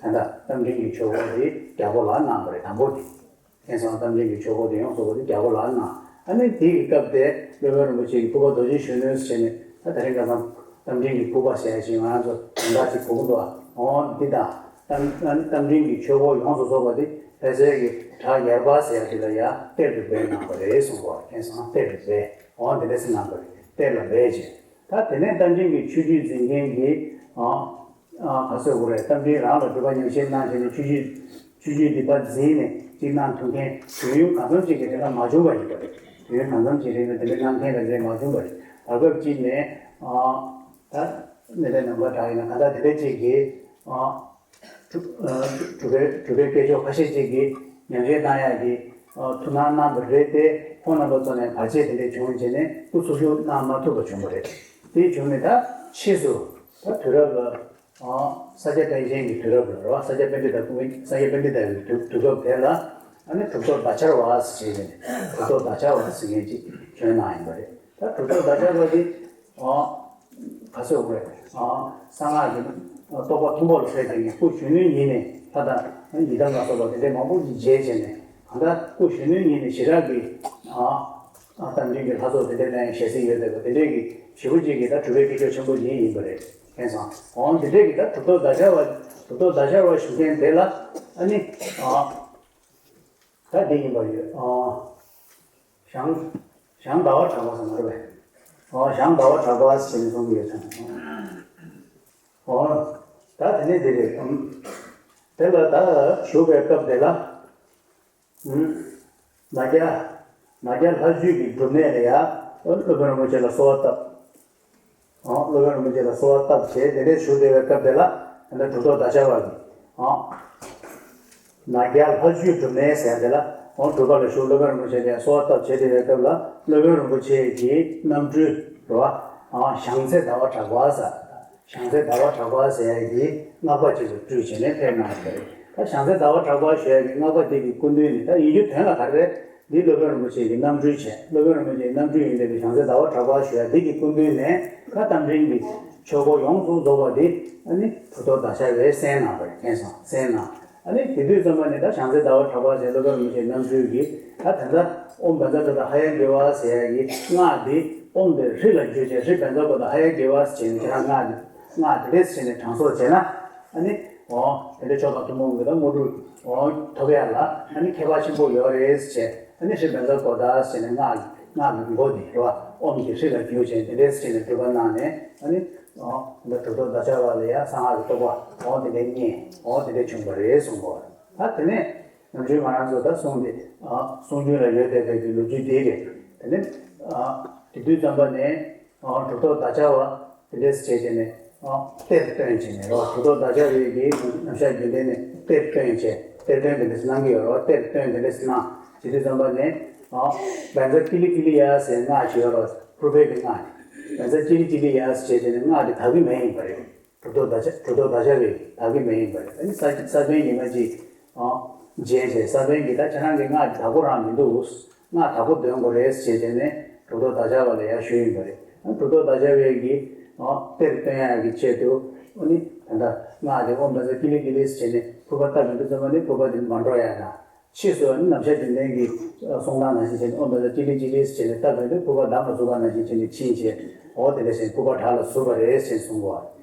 ལྟ་རྟ་མགྲིན་གྱི་ཆོས་སྐོར་འདི་རྒྱལ་པོ་ལ་གནང་བ་རེད། དང་པོ་དེ། མཁྱེན་སོང་། རྟ་མགྲིན་གྱི་ཆོས་སྐོར་དེ་ཡོངས་སུ་རྫོགས་པ་དེ་རྒྱལ་པོ་ལ་གནང་། ཨ་ནི་དེའི་སྐབས་དེ་སློབ་དཔོན་རིན་པོ་ཆེ་གིས་ཕུར་པ་རྡོ་རྗེ་གཞོན་ནུ་ཟེར་ནས་ད་དེ་རིང་ཁ་སང་རྟ་མགྲིན་གྱི་ཕུར་པ་ཟེར་ཡ་ཞིག་ང་རང་ཚོ་དོན་དག་ཅིག་གོ་གི་འདུག་ཨ། འོ་འདི་དང་རྟ་རྟ་མགྲིན་གྱི་ཆོས་སྐོར་ཡོངས་སུ་རྫོགས་པ་དེ་ཕལ་ཆེར་གྱི་བྲག་ཡར་པ་ཟེར་ཡ་དེ་ལ་ཡ་གཏེར་དུ་སྦས་གནང་བ་རེད་གསུངས་པ། མཁྱེན་སོང་། གཏེར་དུ་སྦས། འོ་འདི་འདྲ་ཟེར་གནང་བ་རེད། གཏེར་ལ་སྦས་བྱས། ད་དེ་ནས་རྟ་མགྲིན་གྱི་ཆོས་བརྒྱུད་འཛིན་མཁན་གྱི་ཨ་ཨ་ག་ཚོད་དགོས་རེད། རྟ་མགྲིན་རང་ལ་སྒྲུབ་པ་ཉམས་བཞེས་གནང་བྱས་ནས་ཆོས་བརྒྱུད་ཆོས་བརྒྱུད་འདི་པ་འཛིན་ནས་ཅིག་གནང་ཐུབ་མཁན་དུས་ཡུན་གང་འཚམ་ཅིག་གི་རིང་ལ་མ་བྱུང་བ་ཡིན་པ་རེད། དུས་ཡུན་གང་འཚམ་ཅིག་རིང་ལ་དེ་འདྲ་གནང་མཁན་ལ་རེད་མ་བྱུང་བ་རེད། བར་སྐབས་ཅིག་ནས་ཨ་ད་མི་ལས་ནམ་མཁའ་གྲགས་ཡིན་ན་གང་ལྟར་དེ་འདྲ་ཅིག་གིས་ཨ་གྲུབ་ཨ་གྲུབ་པའི་གྲུབ་པའི་སྐྱེས་མཆོག་ཁ་ཤས་ཅིག་གིས་ཉམས་བཞེས་གནང་ཡག་གི་ཨ་ཐུགས་སྣང་གནང་བ་རེད་དེ། ཁོང་རྣམ་པ་ཚོ་ནས་བར་ཆད་དེ་འདྲ་བྱུང་བྱས་ནས་སྐུ་འཚོ་བཞུགས་གནང་མ་ཐུབ་པ་བྱུང་བ་རེད། དེ་བྱུང་ནས་ད་ཕྱིས་སུ་ད་དུས་རབས་ལ་ཨ་ས་སྐྱ་པཎ་ཆེན་གྱི་དུས་རབས་ལ་རེད་བ། ས་སྐྱ་པཎྜི་ཏ་སྐུ་ས་སྐྱ་པཎྜི་ཏ་གི་དུས་དུས་སྐབས་དེ་ལ་ཨ་ནི་གྲུབ་ཐོབ་བརྡ་སྦྱར་བ་ཟེར་བྱས་ནས་གྲུབ་ཐོབ་བརྡ་སྦྱར་བ་ཟེར་མཁན་ཅིག་བྱོན་གནང་ཡིན་པ་རེད། ད་གྲུབ་ཐོབ་བརྡ་སྦྱར་བ་དེ་ཨ་ག་ཚོད་དགོས་རེད། ཨ་གསང་སྔགས་ཀྱི་རྟོགས་པ་མཐོན་པོ་ལ་ཕེབས་པའི་སྐུ་གཞོན་ནུའི་ཉིན་ནས་ད་ལྟ་ཡི་དམ་ལ་སོགས་པ་དེ་འདྲའི་མང་པོ་ཞིག་མཇལ་བྱས་ནས་གང་ལྟར་སྐུ་གཞོན་ནུའི་ཉིན་ནས་ཞེ་དྲག་གི་ཨ་ཨ་རྟ་མགྲིན་གྱི་ལྷ་ཚོགས་དེ་འདྲའི་གནང་ཡ་ཞལ་གཟིགས་ཡོད་བསྡད་པ་དེ་འདྲའི་གི་ཞེ་པོ་ཅིག་གི་ད་གྲུབ་པའི་སྐྱེས་མཆོག་ཆེན་པོ་ཉིད་ཡིན་པ་རེད། མཁྱེན་སོང་། འོང་དེ་འདྲའི་གི་ད་གྲུབ་ཐོབ་བརྡ་སྦྱར་བ་གྲུབ་ཐོབ་བརྡ་སྦྱར་བ་ཞུ་མཁན་དེ་ལ་ཨ་ནི་ཨ། ད་འདི་ཡིན་པ་ཡོད། ཨོ། ཞང་ཞང་ཟླ་བ་གྲགས་པ་ཟེར་མ་རེད་པས། ཨོ་ཞང་ཟླ་བ་གྲགས་པ་ཟེར་ནས་གསུང་གི་ཡོད་ཙང་། ཨོ། ད་དེ་ནས་འདི་རེད། ཨམ། དེ་ལ་ད་བཞུགས་པའི་སྐབས་དེ་ལ། ཨམ། ན་རྒྱ་ན་རྒྱ་ལྷ་བརྒྱུད་ཀྱི་སྒྲུབ་གནས་ལ་ཡ། ཨོ་སློབ་དཔོན་རིན་པོ་ཆེ་ལ་གསོལ་བ་བཏབ། ཨོ་སློབ་དཔོན་རིན་པོ་ཆེ་ལ་གསོལ་བ་བཏབ་བྱས་དེ་འདྲའི་བཞུགས་བསྡད་པའི་སྐབས་དེ་ལ་ད་ལྟ་གྲུབ་ཐོབ་བརྡ་སྦྱར་བ་གིས་ཨོ་ན་རྒྱ་ལྷ་བརྒྱུད་སྒྲུབ་གནས་ཟེར་དེ་ལ་ཨོ་སྒྲུབ་པ་ལ་བཞུགས། སློབ་དཔོན་རིན་པོ་ཆེ་ལ་གསོལ་བ་བཏབ་བྱས་བསྡད་པའི་སྐབས་ལ་སློབ་དཔོན་རིན་པོ་ཆེ་གི་རྣམ་སྤྲུལ་རེད་བ། ཨོ་ཞང་ཚེ་ཟླ་བ་གྲགས་པ་ཟེར། ཞང་ཚེ་ཟླ་བ་གྲགས་པ་ཟེར་ཡ་གིས་སྔགས་པ་ཅིག་ལ་སྤྲུལ་བྱས་ནས་ཕེབས་གནང་ཡོད་རེད། ད་ཞང་ཚེ་ཟླ་བ་གྲགས་པ་ཞུ་ཡ་གི་སྔགས་པ་དེ་གི་སྐུ་མདུན་ནས་ད་ཡིན་རྒྱུ་དོན་ལ་ག་རེ་རེད། འདི་སློབ་དཔོན་རིན་པོ་ཆེ་གི་རྣམ་སྤྲུལ་བྱས། སློབ་དཔོན་རིན་པོ་ཆེའི་རྣམ་སྤྲུལ་ཡིན་པའི་ཞང་ཚེ་ཟླ་བ་གྲགས་པ་ཞུ་ཡ་འདི་གི་སྐུ་མདུན་ནས་ད་རྟ་མགྲིན་གྱི་ཆོས་སྐོར་ཡོངས་སུ་རྫོགས་པ་འདི་ཨ་ནི་གྲུབ་ཐོབ་བརྡ་སྦྱར་བས་གསན་གནང་བ་རེད། མཁྱེན་སོང་། གསན་གནང་། ཨ་ནི་དེ་དུས་ཙམ་པ་ནས་ད་ཞང་ཚེ་ཟླ་བ་གྲགས་པ་ཞེས་སློབ་དཔོན་རིན་པོ་ཆེའི་རྣམ་སྤྲུལ་གྱིས་ད་ད་ལྟ་ཨོཾ་བཛྲ་ཀ་ཏ་ཧ་ཡ་གི་ཝ་ཟེར་ཡ་གི་སྔགས་འདི་ཨོཾ་དེ་ཧྲཱིཿལ་བསྒྱུར་བྱས་ཧྲཱིཿབཛྲ་ཀ་ཏ་ཧ་ཡ་གི་ཝ་ཟེར་བྱས་ནས་ཁྱེད་རང་སྔགས་འདི་སྔགས་དེ་འདྲས་བྱས་ནས་གྲངས་གསོག་བྱས་ན་ཨ་ནི་ཨོ་དེ་འདྲས་མཆོག་དང་ཐུན་མོང་གི་ད་དངོས་གྲུབ་ཨོ་ཐོབ་ཡ་ལ་ཨ་ནི་ཁྱད་པར་ཆེན་པོ་ཡོད་རེད་ཟེར་བྱས། ཨ་ནི་ཧྲཱིཿབཛྲ་ཀ་ཏ་ཟེར་ནས་སྔགས་སྔགས་ཀྱི་མགོ་འདི་རེད་བ། ཨོཾ་གྱིས་ཧྲཱིཿལ་བསྒྱུར་བྱས་དེ་འདྲས་བྱས་ནས་སྒྲུབ་པ་གནང་ནས་ཨ་ནི་ཨོ་ད་གྲུབ་ཐོབ་བརྡ་སྦྱར་བ་ལ་ཡ་གསང་སྔགས་ཀྱི་རྟོགས་པ་ཨོ་དེ་འདྲས་རྙེད། ཨོ་དེ་འདྲས་བྱུང་བ་རེད་གསུངས་པ། ད་དེ་ནས་ནམ་རྒྱུན་ང་རང་ཚོ་ད་གསུང་དེ་ཨ་གསུང་རྒྱུན་ལ་ཡོད་བསྡད་པའི་གི་ལོ་རྒྱུས་དེ་རེད། དེ་ནས་ཨ་དེ་དུས་ཙམ་པ་ནས་ཨ་གྲུབ་ཐོབ་བརྡ་སྦྱར་བ་དེ་འདྲས་བྱས་བྱས་ནས་ཨ་གཏེར་བཏོན་བྱས་ནས་རེད་བ། གྲུབ་ཐོབ་བརྡ་སྦྱར་བའི་གི་རྣམ་གཞག་རྒྱུན་ལྡན་ནས་གཏེར་བཏོན་བྱས་གཏེར་སྟོན་དེ་འདྲས་གནང་གི་ཡོད་རེད་བ། གཏེར་སྟོན་དེ་འདྲས་གནང་བྱེད་དུས་ཙམ་པ་ནས་ཨ་བཛྲ་ཀཱི་ལི་ཀཱི་ལི་ཡ་ཟེར་སྔགས་ཅིག་ཡོད་རེད་བ། ཕུར་པའི་གི་སྔགས་དེ། བཛྲ་ཀཱི་ལི་ཀཱི་ལི་ཡ་ཟེར་བྱས་དེ་ནས་སྔགས་དེ་དག་གི་མེད་ཡིན་པ་རེད། གྲུབ་ཐོབ་བརྡ་སྦྱར་གྲུབ་ཐོབ་བརྡ་སྦྱར་བའི་དག་གི་མེད་ཡིན་པ་རེད། ཨ་ནི་ས་ས་པཎ་ཉི་མ་གཅིག་ཨ་མཇལ་བྱས། ས་པཎ་གྱིས་ད་ཁྱེད་རང་གི་སྔགས་དེ་དག་པོ་རང་མི་འདུག་སྔགས་དག་པོ་འདོན་དགོས་རེད་ཟེར་བྱས་ནས་གྲུབ་ཐོབ་བརྡ་སྦྱར་བ་ལ་ཡར་ཞུས་ཡིན་པ་རེད། ཨ་གྲུབ་ཐོབ་བརྡ་སྦྱར་བའི་གིས་ཨ་གཏེར་སྟོན་ཡག་གི་ཆེད་དུ་ཨ་ནི་ད་ལྟ་སྔགས་དེ་ཨོཾ་བཛྲ་ཀཱི་ལི་ཀཱི་ལི་ཟེར་བྱས་ནས་ཕུར་པ་བཏབ་ཡོང་དུས་ཙམ་པ་ནི་ཕུར་པ་དེ་མ་འགྲོ་ཡ་དང་། ཕྱིས་སུ་ནམ་ཞག་རྒྱུན་ལྡན་གྱི་གསུང་སྟངས་ནང་བཞིན་བྱས་ནས་ཨོཾ་བཛྲ་ཀཱི་ལི་ཀཱི་ལི་ཟེར་ནས་བཏབ་པའི་དུས་ཕུར་པ་འདམ་ལ་ཟུག་པ་ནང་བཞིན་བྱས་ནས་ཕྱིན་བྱས། འོ་དེ་འདྲ་བྱས་ནས་ཕུར་པ་བྲག་ལ་ཟུག་པ་རེད་ཟེར་གསུང་གོ།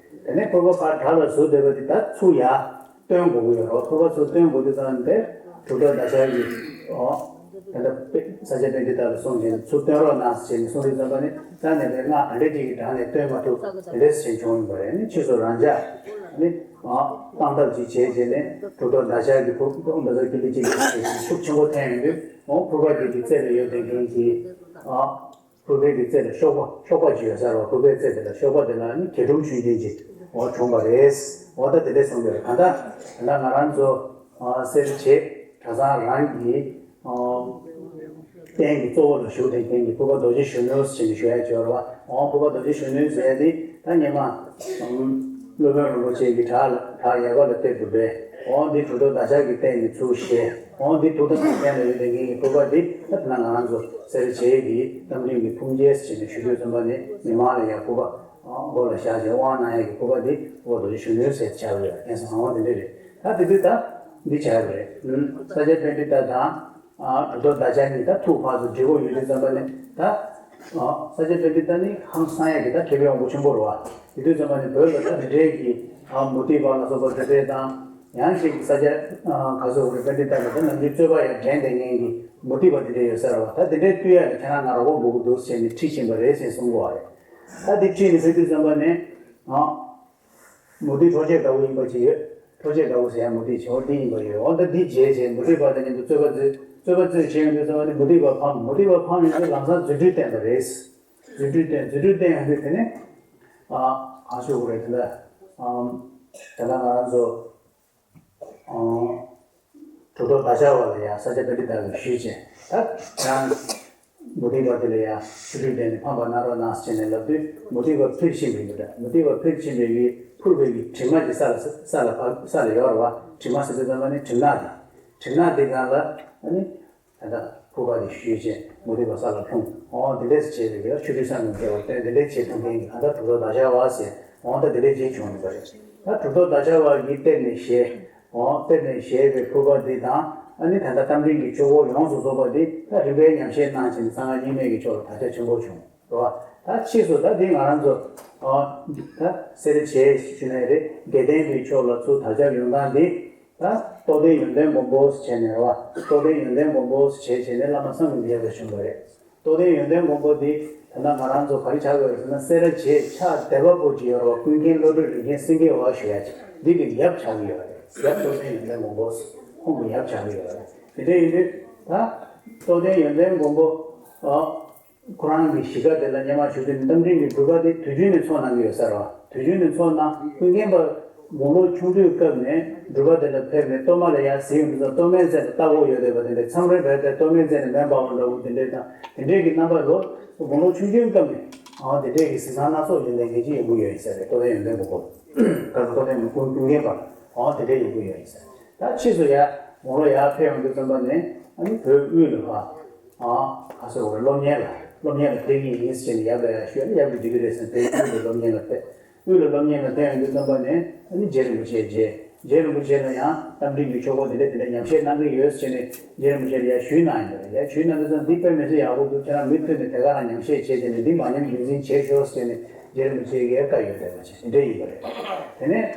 དེ་ནས་ཕུར་པ་ཕར་བྲག་ལ་ཟུག་བསྡད་པ་དེ་ད་ཚུར་ཡར་བཏོན་དགོས་ཀྱི་ཡོད་རེད། ཕུར་པ་ཚུར་བཏོན་དགོས་དུས་ཙམ་དེ་གྲུབ་ཐོབ་བརྡ་སྦྱར་གྱིས་འོ་དེ་འདྲ་ས་སྐྱ་པཎྜི་ཏ་ལ་གསུངས་བྱས་ནས་ཚུར་བཏོན་རོགས་གནང་ཟེར་ནས་གསུངས་དུས་ཙམ་པ་ནི་ད་ནས་པའི་སྔགས་ག་འདྲ་ཅིག་གི་གྲངས་ནས་བཏོན་མ་ཐུབ་དེ་འདྲ་ཟེར་བྱུང་ཡོད་པ་རེད། ནི་ཕྱིས་སུ་རང་འཇགས་ནི། ཨ་བཏང་ཐབས་ཅིག་བྱས་བྱས་ནས་གྲུབ་ཐོབ་བརྡ་སྦྱར་གྱི་ཕུར་ཨོཾ་བཛྲ་ཀཱི་ལི་ཀཱི་ལི་ཟེར་ཤུགས་ཆེན་པོ་འཐེན་ཡོང་དུས་འོ་ཕུར་པ་དེ་གི་རྩེ་ལ་ཡོད་བསྡད་མཁན་གྱི་ཨ་ཕུར་པའི་གི་རྩེ་ལ་གཤོག་པ་གཤོག་པ་ཅིག་ཡོད་ས་རེད་བ། ཕུར་པའི་རྩེ་དེ་ལ་གཤོག་པ་དེ་ལ་ནི་མཁས་གྲུབ་ཆུང་ཆུང་ཅིག་འོ་བྱུང་བ་རེད། འོ་ད་དེ་འདྲས་གསུངས་པ་རེད། གང་ལྟར་ད་ང་རང་ཚོ་ཨ་སེར་བྱེས་གྲྭ་ཚང་རང་གི་ཨ་ རྟེན་གྱི་གཙོ་བོ་ལ་བཞུགས་ཏེ་རྟེན་གྱི་ཕུར་པ་རྡོ་རྗེ་གཞོན་ནུ་ཟེར་ནས་ཞུ་ཡ་ཅིག་ཡོད་རེད་བ། འོ་ཕུར་པ་རྡོ་རྗེ་གཞོན་ནུ་ཟེར་ཡ་དེ་ད་སྔོན་མ་སློབ་དཔོན་རིན་པོ་ཆེ་གིས་བྲག་ལ་བྲག་ཡག་པ་ལ་གཏེར་དུ་སྦས། འོ་འདི་གྲུབ་ཐོབ་བདག་ཅག་གི་རྟེན་ནས་ཚུར་བཞེས། འོ་འདི་ཐུགས་དམ་གྱི་རྟེན་ལ་ཡོད་པའི་ངེད་ཀྱི་ཕུར་པ་འདི་ད་ད་ང་རང་ཚོ་སེ་ར་བྱེས་ཀྱི་རྟ་མགྲིན་གྱི་ཕུར་མཇལ་ཟེར་ནས་ཞུ་དུས་ཙམ་པ་ནས་མི་མང་ལ་ཡ་ཕུར་པ་མགོ་ལ་བཞག་བྱས་དབང་གནང་ཡ་གི་ཕུར་པ་འདི་ཕུར་པ་རྡོ་རྗེ་གཞོན་ནུ་ཟེར་བྱ་བ་ཡོད། ཁྱེད་ཚོ་ཧང་བ་འདི་འདྲ་རེད། ད་དེ་དུས་ད་འདི་བྱ་བ་རེད། ས་སྐྱ་པཎྜི་ཏ་དང་། གྲུབ་ཐོབ་བདག་ཅག་གཉིས་ད་ཐུག་ཕར་ཚུར་འབྲི་བོ་ཡོད་དུས་ཙམ་པ་ནས་ད། ས་སྐྱ་པཎྜི་ཏ་ནི་ཧང་སང་ཡ་གི་ད་མཁས་པའི་དབང་པོ་ཆེན་པོ་རེད་བ། དེ་དུས་ཙམ་པ་ནས་བོད་ལ་ད་འདི་འདྲའི་གི་མུ་སྟེགས་པ་ལ་སོགས་པ་འདི་འདྲའི་དང་། ཡང་ཞིག་ས་སྐྱ་ག་སོགས་རེ་པཎྜི་ཏ་ལ་ད་ནམ་རྒྱུན་རྩོད་པ་ཡང་འགྲན་བསྡད་མཁན་གྱི་མུ་སྟེགས་པ་འདི་འདྲའི་ཡོད་ས་རེད་བ། ད་འདི་འདྲའི་བཏུལ་ཡ་ལ་ཁྱེད་རང་ང་རོགས་པ་དགོས་ཀྱི་འདུག་ཟེར་ནས་ཁྲིད་ཕྱིན་པ་རེད་ཟེར་གསུང་གི་ཡོད་རེད། ད་འདི་ཁྲིད་ནས་ཕེབས་དུས་ཙམ་པ་ནས། མུ་སྟེགས་འཕྲོག་བྱེད་འདྲ་བོ་ཡིན་པ་ཅིག་ཡོད། འཕྲོག་བྱེད་འདྲ་བོ་ཟེར་ཡ་མུ་སྟེགས་བྱེད་འོ་འདི་ཡིན་པ་ཡོད། འོ་ད་འདི་བྱས་བྱས་མུ་སྟེགས་པ་དང་མཉམ་དུ་རྩོད་པ་རྩོད་རྩོད་པ་རྩོད་བྱས་ཡོང་དུས་ཙམ་པ་ནི་མུ་སྟེགས་པ་ཕམ། མུ་སྟེགས་པ་ཕམ་ཡོང་དུས་ལམ་སང་རྫུ་འཕྲུལ་བསྟན་པ་རེད། རྫུ་འཕྲུལ་བསྟན་རྫུ་འཕྲུལ་བསྟན་ཡོང་དུས་དེ་ནས་ཨ་ག་ཞུ་དགོས་རེད། དེ་འདྲ་ཨམ་དེ་འདྲ་ང་རང་ཚོ་ཨ། གྲུབ་ཐོབ་བདག་ཅག་བ་ལ་ཡང་ས་སྐྱ་པཎྜི་ཏ་ལ་ཞུས་བྱས། ད་ཁྱེད་རང་མུ་སྟེགས་པ་དེ་ལ་ཡང་ཆོ་འཕྲུལ་བསྟན་ནས་ཕམ་པ་གནང་རོགས་གནང་ཟེར་ནས་ལབ་དུས། མུ་སྟེགས་པ་ཕེབས་ཕྱིན་པའི་གི་འདྲ། མུ་སྟེགས་པ་ཕེབས་ཕྱིན་པའི་གི་ཕུར་པའི་གི་གྲིབ་མ་གི་ས་ལ་ས་ལ་ཕབ་ས་ལ་ཡོད་རེད་བ། གྲིབ་མ་ཟེར་དུས་ཙམ་པ་ནི་གྲིབ་ནག་དེ། གྲིབ་ནག་དེ་སྒང་ལ་ཨ་ནི་ད་ལྟ་ཕུར་པ་དེ་ཞུས་བྱས་མུ་སྟེགས་པ་ས་ལ་ལྷུང་། འོ་དེ་འདྲས་བྱས་པའི་གི་ཆོ་འཕྲུལ་བསམ་གྱིས་མི་ཁྱབ་པ་བསྟན། དེ་འདྲས་བྱེད་ཐུབ་མཁན་གྱི་ད་ལྟ་གྲུབ་ཐོབ་བདག་ཅག་བ་ཟེར། འོ་ད་དེ་འདྲས་བྱེད་བྱུང་ཡོད་པ་རེད། ད་གྲུབ་ཐོབ་བདག་ཅག་བ་གི་གཏེར་ནས་བཞེས། འོ་གཏེར་ནས་བཞེས་པའི་ཕུར་པ་འདི་དང་། ཨ་ནི་ད་ལྟ་རྟ་མགྲིན་གྱི་ཆོས་འཁོར་ཡོངས་སུ་རྫོགས་པ་འདི་ད་རིམ་པས་ཉམས་བཞེས་གནང་བྱས་ནས་གསང་སྔགས་རྙིང་མའི་གི་ཕྱོགས་ལ་དར་ཁྱབ་ཆེན་པོ་བྱུང་། རེད་བ། ད་ཕྱིས་སུ་ད་འདི་ང་རང་ཚོ་ཨ་ད་སེ་ར་བྱེས་ཞུ་ནའི་རེད། དགེ་ལྡན་པའི་ཕྱོགས་ལ་ཚུར་དར་ཁྱབ་ཡོང་སྟངས་འདི་ད་རྟོགས་ལྡན་ཡོན་ཏན་མགོན་པོ་ཟེར་བྱས་ནས། རེད་བ། རྟོགས་ལྡན་ཡོན་ཏན་མགོན་པོ་ཟེར་བྱས་བྱས་ནས་བླ་མ་བསམ་གྱིས་མི་ཁྱབ་པ་བྱུང་བ་རེད། རྟོགས་ལྡན་ཡོན་ཏན་མགོན་པོ་འདི་ད་ལྟ་ང་རང་ཚོ་ག་རེ་ཆགས་ཀྱི་ཡོད་རེད་ཟེར་ན། སེ་ར་བྱེས་ཕྱག་བདེ་བ་པོ་ཅིག་ཡོད་རེད་བ། ཀུན་མཁྱེན་བློ་གྲོས་རིན་ཆེན་སེང་གེ་བ་ཞུ་ཡ་ཅིག་འདི་གི་ཡབ་ཆགས་ཀྱི་ཡོད་རེད། ཡབ་རྟོགས་ལྡན་ཡོན་ཏན་མགོན་པོ་ཁོང་གི་ཡབ་ཆགས་ཀྱི་ཡོད་རེད། དེ་འདྲ་ཡིན་དུས་ད་རྟོགས་ལྡན་ཡོན་ཏན་མགོན་པོ་ཨ་ཁོ་རང་གི་གཞིས་ཀ་དེ་ལ་སྔོན་མ་བཞུགས་དུས་ནས་རྟ་མགྲིན་གྱི་སྒྲུབ་པ་དེ་དུས་རྒྱུན་ནས་ཚོགས་གནང་གི་ཡོད་ས་རེད་བ། དུས་རྒྱུན་ནས་ཚོགས་གནང་། ཀུན་མཁྱེན་པ་དགུང་ལོ་ཆུང་དུས་སྐབས་ནས་སྒྲུབ་པ་དེ་ལ་ཕེབས་ནས་གཏོར་མ་ལ་ཡར་གཟིགས་ཡོང་དུས་ཙམ། གཏོར་མའི་རྩེ་ལ་རྟ་གོག་ཡོད་བསྡད་པ་དེ་འདྲ། མཚམས་རེ་བས་ཏེ་གཏོར་མའི་རྩེ་ནས་མེ་འབར་བ་འདྲ་བོ་དེ་འདྲའི་དང་། དེ་འདྲའི་གི་རྣམ་པ་ལོ་དགུང་ལོ་ཆུང་ཆུང་སྐབས་ནས་ཨང་དེ་འདྲའི་གི་གཟིགས་སྣང་སྣ་ཚོགས་ཡོད་པའི་ངེས་ཅིག་ཡོང་གི་ཡོད་ཡིན་ས་རེད། རྟོགས་ལྡན་ཡོན་ཏན་མགོན་པོ། སྐབས་སུ་རྟོགས་ལྡན་མགོན་ཀུན་མཁྱེན་པ་ཨང་དེ་འདྲའི་ཡོང་གི་ཡོད་ཡིན་ས་རེད། ད་ཕྱིས་སུ་ཡར་དགུང་ལོ་ཡར་ཕེབས་ཡོང་དུས་ཙམ་པ་ནས་ཨ་ནི་བོད་དབུས་ལ་ཕར་ཨང་ག་སོགས་སློབ་གཉེར་ལ་སློབ་གཉེར་ལ་ཕེབས་ཀྱི་ཡིན་ཟེར་ནས་ཡབ་ལ་ཡར་ཞུས། ཨ་ནི་ཡབ་ཀྱིས་འགྲིག་གི་རེད་ཟེར་ནས་བོད་དབུས་ལ་སློབ་གཉེར་ལ་ཕེབས། དབུས་ལ་སློབ་གཉེར་ལ་ཕེབས་ཡོང་དུས་ཙམ་པ་ནས་ཨ་ནི་རྗེ་རིན་པོ་ཆེ་མཇལ། རྗེ་རིན་པོ་ཆེ་ལ་ཡང་རྟ་མགྲིན་གྱི་ཆོས་སྐོར་འདི་འདྲ་འདི་འདྲ་ཉམས་བཞེས་གནང་གི་ཡོད་ཟེར་ནས་རྗེ་རིན་པོ་ཆེ་ལ་ཡར་ཞུས་གནང་ཡོད་རེད། ཡར་ཞུས་གནང་དུས་ཙམ་འདི་དཔེ་མི་སྲིད་ཡག་པོ་འདུག་ཁྱེད་རང་མུ་མཐུད་ནས་དེ་ག་རང་ཉམས་བཞེས་བྱས་བྱས་ནས་འདི་མ་ཉམས་རྒྱུན་འཛིན་བྱེད་ཤོག་ཟེར་ནས་རྗེ་རིན་པོ་ཆེ་གིས་བཀའ་ཡོད་བསྡད་པ་བྱས། དེ་འདྲ་ཡིན་པ་རེད། དེ་ནས་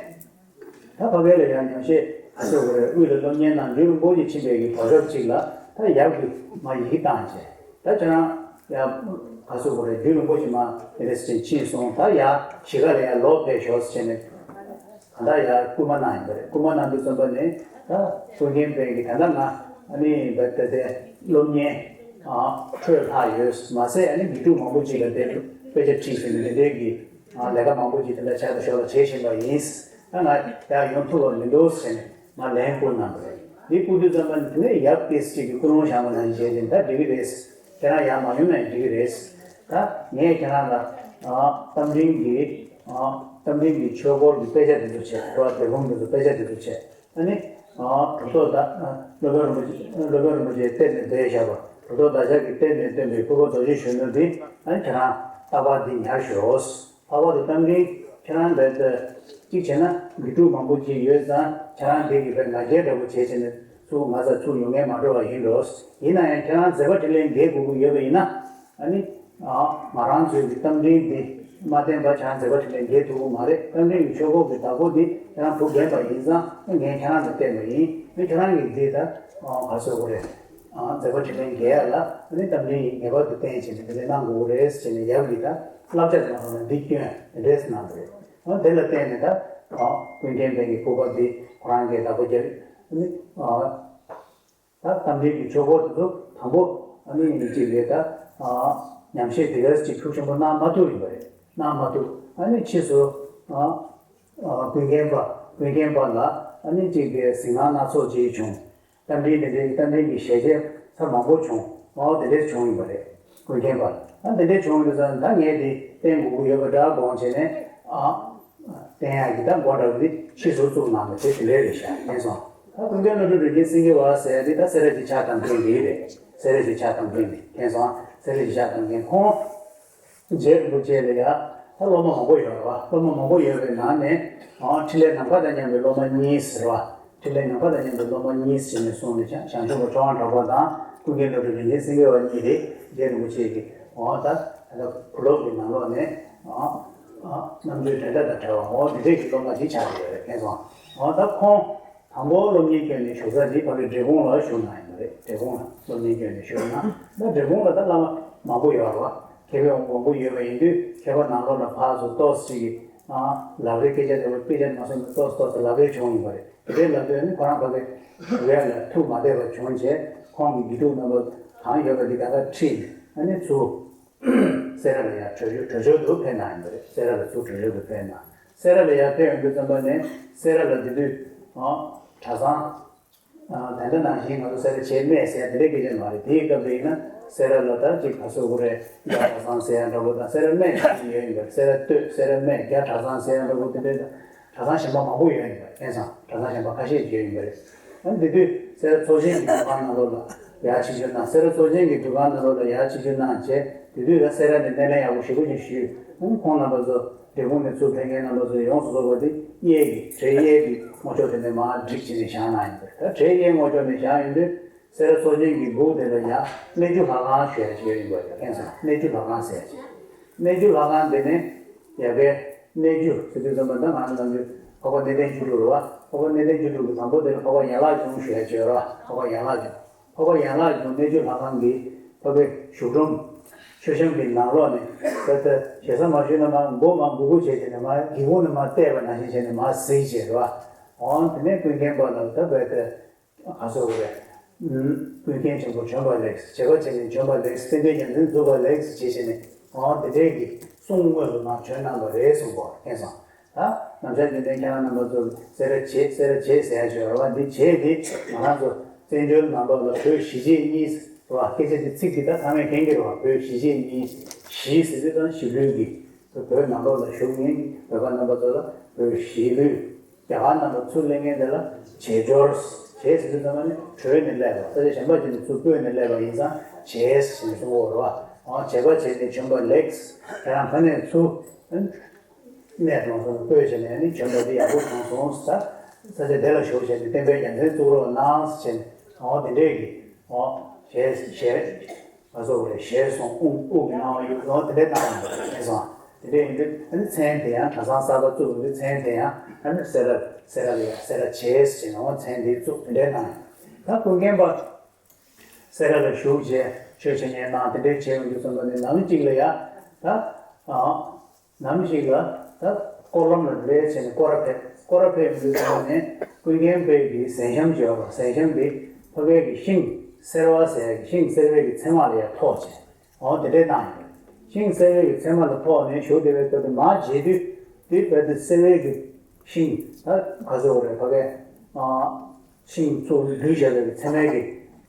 ད་ཕ་གི་ལ་ཡང་ཉམས་བཞེས་ག་ཚོད་དགོས་རེད། དབུས་ལ་སློབ་གཉེར་གནང་རྒྱུན་རིང་པོ་ཅིག་ཕྱིན་པའི་གི་བར་སྐབས་ཅིག་ལ་ད་ཡབ་ཀྱིས་མར་ཡི་གེ་བཏང་བྱས། ད་ཁྱེད་རང་ཡར་ག་ཚོད་དགོས་རེད། རྒྱུན་རིང་པོ་ཅིག་མར་དེ་འདྲ་ཟེར་ཕྱིན་སོང་། ད་ཡར་གཞིས་ཀ་ལ་ཡར་ལོག་ཕེབས་ཤོག་ཟེར་ནས་གང་ལྟར་ཡར་སྐུལ་མ་གནང་ཡོད་པ་རེད། སྐུལ་མ་གནང་དུས་ཙམ་པ་ནས་ད་ཀུན་མཁྱེན་པས་ཀྱིས་ད་ལྟ་ང་ཨ་ནི་བ་ད་དེ་སློབ་གཉེར་ཨ་འཕྲོས་ལྷག་ཡོད། མ་ཟད་ཨ་ནི་དགེ་ཕྲུག་མང་པོ་ཅིག་ལ་དེ་དཔེ་ཆ་ཁྲིད་ཟིན་ནས་དེ་འདྲའི་གི་ཨ་ལས་ཀ་མང་པོ་ཅིག་དེ་འདྲ་ཕྱག་ཏུ་ཞོར་ལ་བྱེད་བཞིན་པ་ཡིན། ད་ང་ཡར་ཡོང་ཐུབ་པ་མི་འདུག་ཟེར་ནས་ང་ལན་བསྐུར་གནང་པ་རེད། འདི་བསྐུར་དུས་ཙམ་པ་ནས་དེ་ནས་ཡབ་དེས་ཅིག་གི་ཀུན་སློང་བཞག་པ་ནང་བཞིན་བྱས་ཏེ་ད་འགྲིག་གི་རེད། ཁྱེད་རང་ཡར་མ་ཡོང་ན་ཡང་འགྲིག་གི་རེད། ད་ངས་ཁྱེད་རང་ལ་ཨ་རྟ་མགྲིན་གྱི་ཨ་རྟ་མགྲིན་གྱི་ཆོས་སྐོར་གྱི་དཔེ་ཆ་དེ་ཚོ་བྱས། འགྲོ་བ་བགྲེས་སྐོམ་དེ་ཚོ་དཔེ་ཆ་དེ་ཚོ་བྱས། ཨ་ནི་ཨ་གྲུབ་ཐོབ་བདག་ཨ་སློབ་དཔོན་རིན་པོ་ཆེ་སློབ་དཔོན་རིན་པོ་ཆེའི་གཏེར་ནས་སྦས་བཞག་པ། གྲུབ་ཐོབ་བདག་ཅག་གི་གཏེར་ནས་བཏོན་པའི་ཕུར་པ་རྡོ་རྗེ་གཞོན་ནུ་འདི་ཨ་ནི་ཁྱེད་རང་རྟག་པར་འདི་ཉར་ཤོག། ལྷག་པར་དུ་རྟ་མགྲིན་ཁྱེད་རང་འདྲ་ད་གཅིག་བྱས་ན་དགེ་ཕྲུག་མང་པོ་ཅིག་ཡོད་ཙང་། ཁྱེད་རང་འདི་གི་བས་ང་རྒྱལ་འདྲ་པོ་བྱས་བྱས་ནས་ཚུར་ང་ཚ་ཚུར་ཡོང་མཁན་མ་འགྲོ་བ་ཡིན་འགྲོ། ཡིན་ན་ཡང་ཁྱེད་རང་མཛད་པ་འཕྲིན་ལས་འགེལ་དགོས་ཀྱི་ཡོད་པ་ཡིན་ན། ཨ་ནི་ཨ་ང་རང་ཚོའི་གི་རྟ་མགྲིན་འདི་མ་བསྟན་པ་ཁྱེད་རང་མཛད་པ་འཕྲིན་ལས་འགེལ་ཐུབ་ཀྱི་མ་རེད། རྟ་མགྲིན་གྱི་ཆོས་སྐོར་གྱི་བདག་པོ་འདི་ཁྱེད་རང་བུ་རྒན་པ་ཡིན་ཙང་། ངས་ཁྱེད་རང་ལ་བསྟན་པ་ཡིན། ཨ་ནི་ཁྱེད་རང་གིས་འདི་ད་ཨ་ག་ཟེར་དགོས་རེད། ཨ་མཛད་པ་འཕྲིན་ལས་འགེལ་ཡ་ལ་ཨ་ནི་རྟ་མགྲིན་ཡིས་ངེས་པར་དུ་བསྟན་བྱས་ནས་འདི་འདྲ་གནང་དགོས་ཀྱི་རེད་ཟེར་ནས་ཡབ་ཀྱིས་ད་བསླབ་བྱ་དེ་མ་སོང་ན་འདི་སྐྱོན་དེ་འདྲས་གནང་གི་རེད། ཨ་དེ་ལ་བརྟེན་ནས་ད་ཨ་ཀུན་མཁྱེན་པའི་གི་སྐུ་པར་འདི་ཁོ་རང་གིས་བདག་པོ་བརྒྱབ། ཨ་ནི་ཨ་ད་རྟ་མགྲིན་གྱི་ཆོས་སྐོར་དེ་ཚོ་དང་པོ་ཨ་ནི་གཅིག་རེད། ད་ཨ་ཉམས་བཞེས་དེ་ག་ཅིག་ཤུགས་ཆེན་པོ་གནང་མ་ཐུབ་ཡིན་པ་རེད། གནང་མ་ཐུབ། ཨ་ནི་ཕྱིས་སུ་ཨ་ཨ་ཀུན་མཁྱེན་པ་ཀུན་མཁྱེན་པ་ལ་ཨ་ནི་གཅིག་གི་གཟིགས་སྣང་སྣ་ཚོགས་ཅིག་བྱུང་། རྟ་མགྲིན་དེ་འདྲའི་རྟ་མགྲིན་གྱི་ཞལ་མཇལ་ཚར་མང་པོ་བྱུང་ ཨོ་དེ་འདྲས་བྱུང་ཡོད་པ་རེད། ཀུན་མཁྱེན་པ། ཨ་དེ་འདྲས་བྱུང་ཡོད་ཙང་ད་ངས་དེ་བསྟན་དགོས་ཀྱི་ཡོད་པ་འདྲ་དགོངས་བྱས་ནས། ཨ་བསྟན་ཡག་གི་ད་མགོ་འདྲ་བོ་དེ་ཕྱིས་སུ་བཙུགས་གནང་བ་དེ་དེ་འདྲས་རེད་ཤག་མཁྱེན་སོང་། ད་ཀུན་མཁྱེན་བློ་གྲོས་རིན་ཆེན་སེང་གེ་བ་ཟེར་ཡ་དེ་ད་སེ་ར་བྱེས་ཕྱག་བཏབ་མཁན་དེ་རེད། སེ་ར་བྱེས་ཕྱག་བཏབ་མཁན་དེ་མཁྱེན་སོང་། སེ་ར་བྱེས་ཕྱག་བཏབ་མཁན་ཁོང་རྗེ་རིན་པོ་ཆེ་ལ་ཡ་ད་སློབ་མ་མང་པོ་ཡོད་རེད་བ། སློབ་མ་མང་པོ་ཡོད་པའི་ནང་ནས། ཨ་འཕྲིན་ལས་ནམ་མཁའ་དང་མཉམ་པའི་སློབ་མ་གཉིས་ཟེར་བ། འཕྲིན་ལས་ནམ་མཁའ་དང་མཉམ་པའི་སློབ་མ་གཉིས་ཟེར་ནས་གསུངས་ནས། བྱང་ཆུབ་པ་ཁྲོ་དབང་གྲགས་པ་དང་ཀུན་མཁྱེན་བློ་གྲོས་རིན་ཆེན་སེང་གེ་བ་གཉིས་དེ་རྗེ་རིན་པོ་ཆེ་གི། འོ་ད་ད་ལྟ་བུ་སློབ་ཀྱི་ནང་ལོགས་ནས། ཨ་ཨ་རྣམ་དཔྱོད་འགྲན་ཟླ་དང་བྲལ་བ། འོ་འདི་འདྲས་ཀྱི་སློབ་མ་ཅིག་ཆགས་ཡོད་རེད། མཁྱེན་སོང་། འོ་ད་ཁོང་དང་པོ་སློབ་གཉེར་སྐྱོན་ནས་བཞུགས་ས་འདི་ཕ་གི་འབྲས་སྤུངས་ལ་བཞུགས་གནང་ཡོད་རེད། འབྲས་སྤུངས་ལ་སློབ་གཉེར་སྐྱོན་ནས་བཞུགས་གནང་། ད་འབྲས་སྤུངས་ལ་ད་བླ་མ་མང་པོ་ཡོད་རེད་བ། མཁས་པ་མང་པོ་ཡོད་པ་ཡིན་དུས། མཁས་པ་ནང་ལོགས་ལ་ཕར་ཚུར་ཏོག་ཙམ་ཅིག་གིས། ཨ་ལབ་རེས་སྐད་ཆ་འདྲ་བོ་དཔེ་ཆ་མ་སོང་ན་ཏོག་ཙམ་ཏོག་ཙམ་ལབ་རེས་བྱུང་ཡིན་པ་རེད། དེ་འདྲའི་ལབ་དུས་ནི་ཁོ་རང་ཕ་གི་རེད་ལ་ཐུགས་མ་བདེ་བ་བྱུང་བྱས། ཁོང་གི་དགེ་ཕྲུག་རྣམ་པ་གང་ཡོད་པ་འདི་ག་ག་ཁྲིད་ནས། ཨ་ནི་ཚུར་སེ་ར་ལ་ཡར་བྲོས་བྱོལ་བྲོས་བྱོལ་དུ་ཕེབས་གནང་ཡིན་པ་རེད། སེ་ར་ལ་ཚུར་བྲོས་བྱོལ་དུ་ཕེབས་གནང་། སེ་ར་ལ་ཡར་ཕེབས་ཡོང་དུས་ཙམ་པ་ནས་སེ་ར་ལ་དེ་དུས། ཨ་གྲྭ་ཚང་། ཨ་ད་ལྟ་ནང་བཞིན་ང་ཚོ་སེ་ར་བྱེས་སྨད་ཟེར་ཡ་དེ་འདྲའི་སྐད་ཆ་མ་རེད། དེའི་སྐབས་དེ་ཡིན་ན་སེ་ར་ལ་ད་ཅིག་ག་ཟེར་དགོས་རེད། རྒྱ་གྲྭ་ཚང་ཟེར་ཡ་འདྲ་བོ་དང་། སེ་ར་སྨད་ཟེར་ཡ་ཡོད་ཡིན་པ་རེད། སེ་ར་སྟོད། སེ་ར་སྨད། རྒྱ་གྲྭ་ཚང་ཟེར་ཡ་འདྲ་བོ་དེ་འདྲའི་གྲྭ་ཚང་གཞན་པ་མང་པོ་ཡོད་ཡིན་པ་རེད། མཁྱེན་སོང་། གྲྭ་ཚང་གཞན་པ་ཁ་ཤས་ཅིག་ཡོད་ཡིན་པ་རེད། ཨ་ནི་དེ་དུས་སེ་ར་ཚོགས་ཆེན་གྱི་འདུ་ཁང་ནང་ལོགས་ལ་ཡར་ཆིབས་བསྒྱུར་གནང་། སེ་ར་ཚོགས་ཆེན་གྱི་འདུ་ཁང་ནང་ལོགས་ལ་ཡར་ཆིབས་བསྒྱུར་གནང་བྱས། དེ་དུས་ད་སེ་ར་ནས་སྣེ་ལེན་ཡག་པོ་ཞེ་པོ་ཅིག་ཞུས། ཨ་ནི་ཁོང་རྣམ་པ་ཚོ། འབྲས་སྤུངས་ནས་ཚུར་ཕེབས་མཁན་རྣམ་པ་ཚོ་ཡོངས་སུ་རྫོགས་པ་དེ་གཡས་ཀྱི། བྲེ་གཡས་ཀྱི་ངོ་ཅོག་དེ་ནས་མར་སྒྲིག་བྱས་ནས་བཞག་གནང་ཡིན་པ་རེད། ད་བྲེ་གཡས་ངོ་ཅོག་ནས་བཞག་ཡོང་དུས། སེ་ར་ཚོགས་ཆེན་གྱི་སྦུག་དེ་ལ་ཡ་གནས་འཇུ་ལྷ་ཁང་ཞུ་ཡ་ཅིག་ཡོད་ཡིན་པ་རེད། མཁྱེན་སོང་། གནས་འཇུ་ལྷ་ཁང་ཟེར་ཡ་ཅིག་གནས་འཇུ་ལྷ་ཁང་དེ་ནས་ཡ་གའི་གནས་འཇུ་ཟེར་དུས་ཙམ་པ། ད་ང་ཚོ་ནམ་རྒྱུན་འཕགས་པ་གནས་བརྟན་བཅུ་དྲུག་རེད་བ། འཕགས་པ་གནས་བརྟན་བཅུ་དྲུག་གི་དང་པོ་དེ་ལ་འཕགས་པ་ཡན་ལག་འབྱུང་ཞུ་ཡ་ཅིག་ཡོད་རེད་བ། འཕགས་པ་ཡན་ལག་འབྱུང་། འཕགས་པ་ཡན་ལག་འབྱུང་གནས་འཇུ་ལྷ་ཁང་གི་ཕ་གི་བཞུགས་སྒྲོམ། མཆོད་བཤམས་ཀྱི་ནང་ལོགས་ནས། ད་ལྟ་ཞེ་ས་མ་ཞུས་ན་མར་མགོ་མར་སྒུར་སྒུར་བྱས་བྱས་ནས། མར་སྒེའུ་ཁུང་ནས་མར་བལྟས་པ་ནང་བཞིན་བྱས་ནས་མར་གཟིགས་བྱས་རེད་བ། འོང་དེ་ནས་ཀུན་མཁྱེན་པ་ལ་ད་བས་ཏེ་ག་ཟེར་དགོས་རེད། ཀུན་མཁྱེན་ཆེན་པོ་བྱོན་པ་ལེགས། བྱེད་པ་བྱས་ནས་བྱོན་པ་ལེགས། རྟེན་འབྲེལ་རྒྱལ་མཚན་རྫོགས་པ་ལེགས་ཞེས་བྱས་ནས། འོང་དེ་འདྲའི་གི་གསུང་དངོས་སུ་མར་བྱོན་གནང་བ་རེད་གསུངས་པ། མཁྱེན་སོང་། ད་ནམ་ཞག་རྒྱུན་ལྡན་ཁྱེད་རང་རྣམ་པ་ཚོ་སེ་ར་བྱེས། སེ་ར་བྱེས་ཟེར་ཡ་ཅིག་ཡོད་རེད་བ། འདི་བྱེས་འདི་ང་རང་ཚོ་བཙན་བྱོལ་ནང་ལོགས་ལ་བོད་གཞིས་བྱེས་གཉིས་རེད་བ། སྐད་ཆ་འདི་ཚིག་འདི་ད་ཚང་མས་མཁྱེན་གྱི་རེད་བ། བོད་གཞིས་བྱེས་གཉིས། གཞིས་ཟེར་དུས་ཙམ་གཞིས་ལུས་ཀྱི། བོད་ནང་ལོགས་ལ་བཞུགས་མཁན་བོད་པ་རྣམ་པ་ཚོ་ལ་བོད་གཞིས་ལུས། རྒྱ་གར་ནང་ལ་ཚུར་སླེབས་མཁན་དེ་ལ་བྱེས་འབྱོར། བྱེས་ཟེར་དུས་ཙམ་པ་ནི་བྲོས་ནས་སླེབས་པ། ས་ཆ་གཞན་པ་ཅིག་ནས་ཚུར་སྤོས་ནས་སླེབས་པ་ཡིན་ཙང་བྱེས་ཟེར་ནས་གསུང་གི་ཡོད་རེད་བ། འོང་བྱེས་པ་བྱས་ནས་བྱོན་པ་ལེགས། ཁྱེད་རང་ཕ་ནས་ཚུར་གནས་དྲངས་སོང་། སྤོས་བྱས་ནས་ནི་བྱོན་པ་འདི་ཡག་པོ་བྱུང་སོང་ཟེར། ས་ཆ་དེ་ལ་བཞུགས་བྱས་ནས་རྟེན་འབྲེལ་རྒྱལ་མཚན་བཙུགས་རོགས་གནང་ཟེར་བྱས་ནས། འོང་དེ་འདྲས་ཀྱི། འོང་བྱེས་བྱེས། ང་ཚོ་རེ་ཞེས་སོང་། དབུགས་དབུགས་ཀྱི་སྣང་བ་ཡོད་ནོ་དེ་འདྲའི་སྣང་བ་མེད་སོང་། དེ་འདྲའི་ཡིན་དུས་ཨ་ནི་མཚན་དེ་ཡང་གྲྭ་ཚང་གསར་པ་བཙུགས་ཡོང་དུས་མཚན་དེ་ཡང་ཨ་ནི་སེ་ར། སེ་ར་ལ་ཡ་སེ་ར་བྱེས་ཟེར་ནས་འོ་མཚན་དེ་བཙུགས། དེ་འདྲའི་སྣང་། ད་ཀུན་མཁྱེན་པ་སེ་ར་ལ་བཞུགས་བྱས་ཆོས་འཆད་ཉན་གནང་། དེ་འདྲའི་བྱས་ཡོང་དུས་ཙམ་པ་ནི་ནམ་གཅིག་ལ་ཡ་ད་ཨ། ནམ་ཞིག་ལ་ད་སྐོར་ལམ་ལ་རེ་བྱས་ནས་སྐོར་ར་ཕེབས། སྐོར་ར་ཕེབས་ཡོང་དུས་ཙམ་པ་ནས་ཀུན་མཁྱེན་པའི་གི་གཟན་ཤམ་ཅིག་ཡོད་རེད། གཟན་ཤམ་དེ་ཕ་གའི་གི་ཤིང་སེར་བ་ཟེར་ཡ་གི། ཤིང་སེར་བའི་གི་ཚེར་མ་ལ་ཡ་ཐོགས་བྱས། འོ་དེ་འདྲའི་བཏང་ཡོད། ཤིང་སེར་བའི་གི་ཚེར་མ་ལ་ཐོགས་ནས་བཞུགས་བསྡད་པའི་སྐབས་དུ་མར་མཇལ་དུས། དེ་བས་ཏེ་སེར་བའི་གི་ཤིང་ད་ག་ཚོད་རེད། ཕ་གའི་ཨ། ཤིང་ཚུར་འདུས་བཞག་པའི་ཚེར་མའི་གི་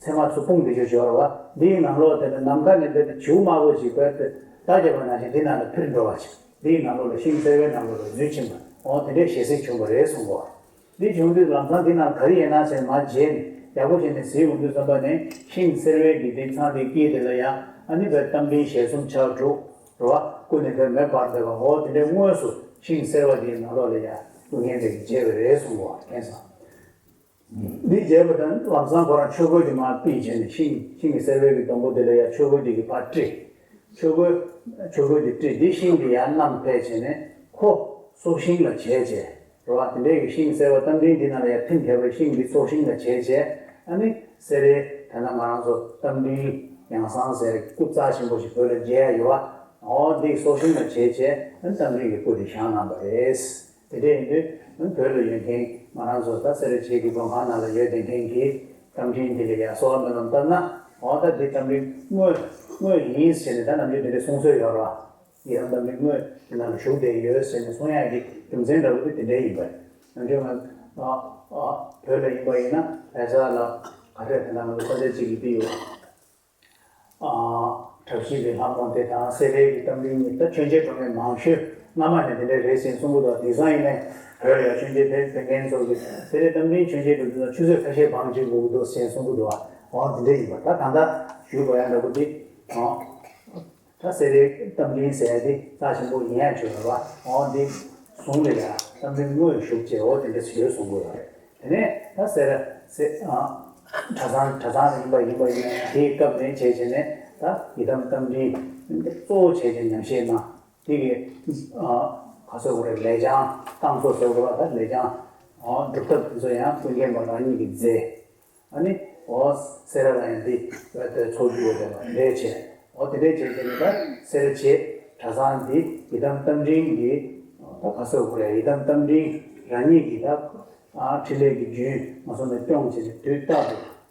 ཚེར་མ་ཚུར་སྤུངས་ཏེ་བཞུགས་ཡོད་རེད་བ། འདིའི་ནང་ལོགས་དེ་ནི་ནམ་མཁའ་ནས་འབད་དེ་བྱིའུ་དམར་པོ་ཞིག་བས་ཏེ་རྟ་བརྒྱབ་པ་ནང་བཞིན་འདི་ནང་ལ་འཕུར་འགྲོ་བ་ཞིག། འདིའི་ནང་ལོགས་ལ་ཤིང་སེར་བའི་ནང་ལོགས་ལ་འཛུལ་ཕྱིན་པ། འོ་དེ་འདྲའི་ཞལ་གཟིགས་བྱུང་བ་རེད་གསུངས་པ། འདི་བྱུང་དུས་ལམ་སང་འདི་ནང་ག་རེ་ཡིན་ན་ཟེར་མར་མཇལ་ནས་ཡག་པོ་བྱས་ནས་གཟིགས་ཡོང་དུས་ཙམ་པ་ནས་ཤིང་སེར་བའི་གི་འདི་ཚང་འདི་དཀྱིལ་དེ་ལ་ཡ་ཨ་ནི་བས་རྟ་མགྲིན་ཞལ་གསུམ་ཕྱག་དྲུག་རེད་བ། སྐུ་ནི་བས་མེ་འབར་འདོད་པ། འོ་དེ་འདྲའི་དངོས་སུ་ཤིང་སེར་བ་འདིའི་ནང་ལོགས་ལ་ཡ་ཀུན་མཁྱེན་པས་མཇལ་བ་རེད་གསུངས་པ། མཁྱེན་སོང་། འདི་མཇལ་བ་དང་ལམ་སང་ཁོ་རང་ཆོས་གོས་དེ་མར་ཕུད་བྱས་ནས་ཤིང་ཤིང་གི་སེར་བའི་གི་སྡོང་པོ་དེ་ལ་ཡ་ཆོས་གོས་དེ་གི་ཕར་དཀྲིས། ཆོས་གོས་ཆོས་གོས་དེ་དཀྲིས། འདི་ཤིང་དེ་ཡར་བསྣམས་ཕེབས་བྱས་ནས་ཁོ་སྲོག་ཤིང་ལ་བྱས་བྱས་རེད་བ། དེ་འདྲའི་གི་ཤིང་སེར་བ་རྟ་མགྲིན་འདི་ནང་ལ་ཡ་ཐིམ་ཐལ་བའི་ཤིང་འདི་སྲོག་ཤིང་ལ་བྱས་བྱས། ཨ་ནི་སེ་རའི་ད་ལྟ་ང་རང་ཚོ་རྟ་མགྲིན་ཡང་གསང་ཟེར་སྐུ་རྩ་ཆེན་པོ་ཞིག་བོད་ལ་མཇལ་ཡ་ཡོད་བ། འོ་འདི་སྲོག་ཤིང་ལ་བྱས་བྱས་ཨ་ནི་རྟ་མགྲིན་གི་སྐུ་དེ་བཞེངས་གནང་བ་རེད། དེ་འདྲ་ཡིན་དུས་བོད་ལ་ཡོད་མཁན་ང་རང་ཚོ་ད་སེ་ར་བྱེས་ཀྱི་མགོན་ཁང་ནང་ལ་ཡོད་བསྡད་མཁན་གྱི་རྟ་མགྲིན་དེ་ལ་ཡ་གསོལ་བ་སྨོན་ལམ་བཏབ་ན། འོ་ད་འདི་རྟ་མགྲིན་དངོས་དངོས་ཡིན་ཟེར་ནས་ད་ནམ་རྒྱུན་དེ་འདྲ་གསུང་སྲོལ་ཡོད་རེད་བ། ཡི་རང་རྟ་མགྲིན་དངོས་དེ་ནང་ལ་བཞུགས་བསྡད་ཡོད་ཟེར་ནས་གསུང་ཡག་གི་རྒྱུ་མཚན་འདྲ་བོ་དེ་དེ་འདྲ་ཡིན་པ་རེད། ནམ་རྒྱུན་ང་ཨ་ཨ་བོད་ལ་ཡིན་པ་ཡིན་ན་ལྷ་ས་ལ་ག་རེ་དེ་ནང་ལ་ས་ཆ་གཅིག་གི་དེ་ཡོད། གྲྭ་བཞི་པའི་ལྷ་མོ་དེ་དང་སེ་རའི་གི་རྟ་མགྲིན་གཉིས། ད་མཆོད་མཇལ་འགྲོ་མཁན་མང་ཤོས་སྔ་མ་ནས་དེ་འདྲ་རེད་ཟེར་གསུང་གི་འདུག་དེང་སང་ཡིན་ནའི་བོད་ལ་མཆོད་མཇལ་ཕེབས་ཕེབས་མཁན་ཚོ་གིས་སེ་རའི་རྟ་མགྲིན་མཆོད་མཇལ་འགྲོ་དུས་ལ་ཆུ་ཚོད་ཁ་ཤས་བང་བྱེད་དགོས་ཀྱི་འདུག་ཟེར་གསུང་གི་འདུག་འོ་དེ་འདྲ་ཡིན་པ། ད་ད་ལྟ་ཞུས་པ་ཡང་འདྲ་པོ་འདི། ད་སེ་རའི་རྟ་མགྲིན་ཟེར་ཡ་དེ་རྩ་ཆེན་པོ་ཡིན་ཡ་ཆོད་རེད་བ། འོ་འདི་ཟུང་ལ་ཡ་རྟ་མགྲིན་དངོས་བཞུགས་བྱས་འོ་དེ་འདྲ་ཟེར་གསུང་གི་ཡོད་རེད། དེ་ནས་ད་སེ་ར་སེ་ཨ་གྲྭ་ཚང་གྲྭ་ཚང་ཡིན་པ་ཡིན་པ་ཡིན་ན་དེའི་སྐབས་ནས་བྱས་བྱས་ནས་ད་ཡི་དམ་རྟ་མགྲིན་གཙོ་བོ་བྱས་ཏེ་ཉམས་བཞེས་གནང་། དེ་གི་ཨ་ག་ཚོད་དགོས་རེད། ལས་བྱང་བཏང་ཚོ་ཟེར་དགོས་རེད་བ། ད་ལས་བྱང་ཨ་སྒྲུབ་ཐབས་དེ་ཚོ་ཡང་ཀུན་མཁྱེན་པ་རང་ཉིད་ཀྱིས་མཛད། ཨ་ནི་འོ་སེ་ར་ལ་ཡང་འདི་འོ་དེ་ཚོགས་རྒྱུ་ཡོད་པ་ལས་བྱས། འོ་དེ་འདྲས་བྱས་བྱས་ནས་ད་སེ་ར་བྱེས་གྲྭ་ཚང་འདི་ཡི་དམ་རྟ་མགྲིན་གྱི་ད་ག་ཟེར་དགོས་རེད། ཡི་དམ་རྟ་མགྲིན་རང་ཉིད་ཀྱིས་ད་ཨ་འཕྲིན་ལས་ཀྱི་རྒྱུན་མ་སོང་ནས་སྐྱོང་བྱས་ནས་དུས་རྟག་ཏུ་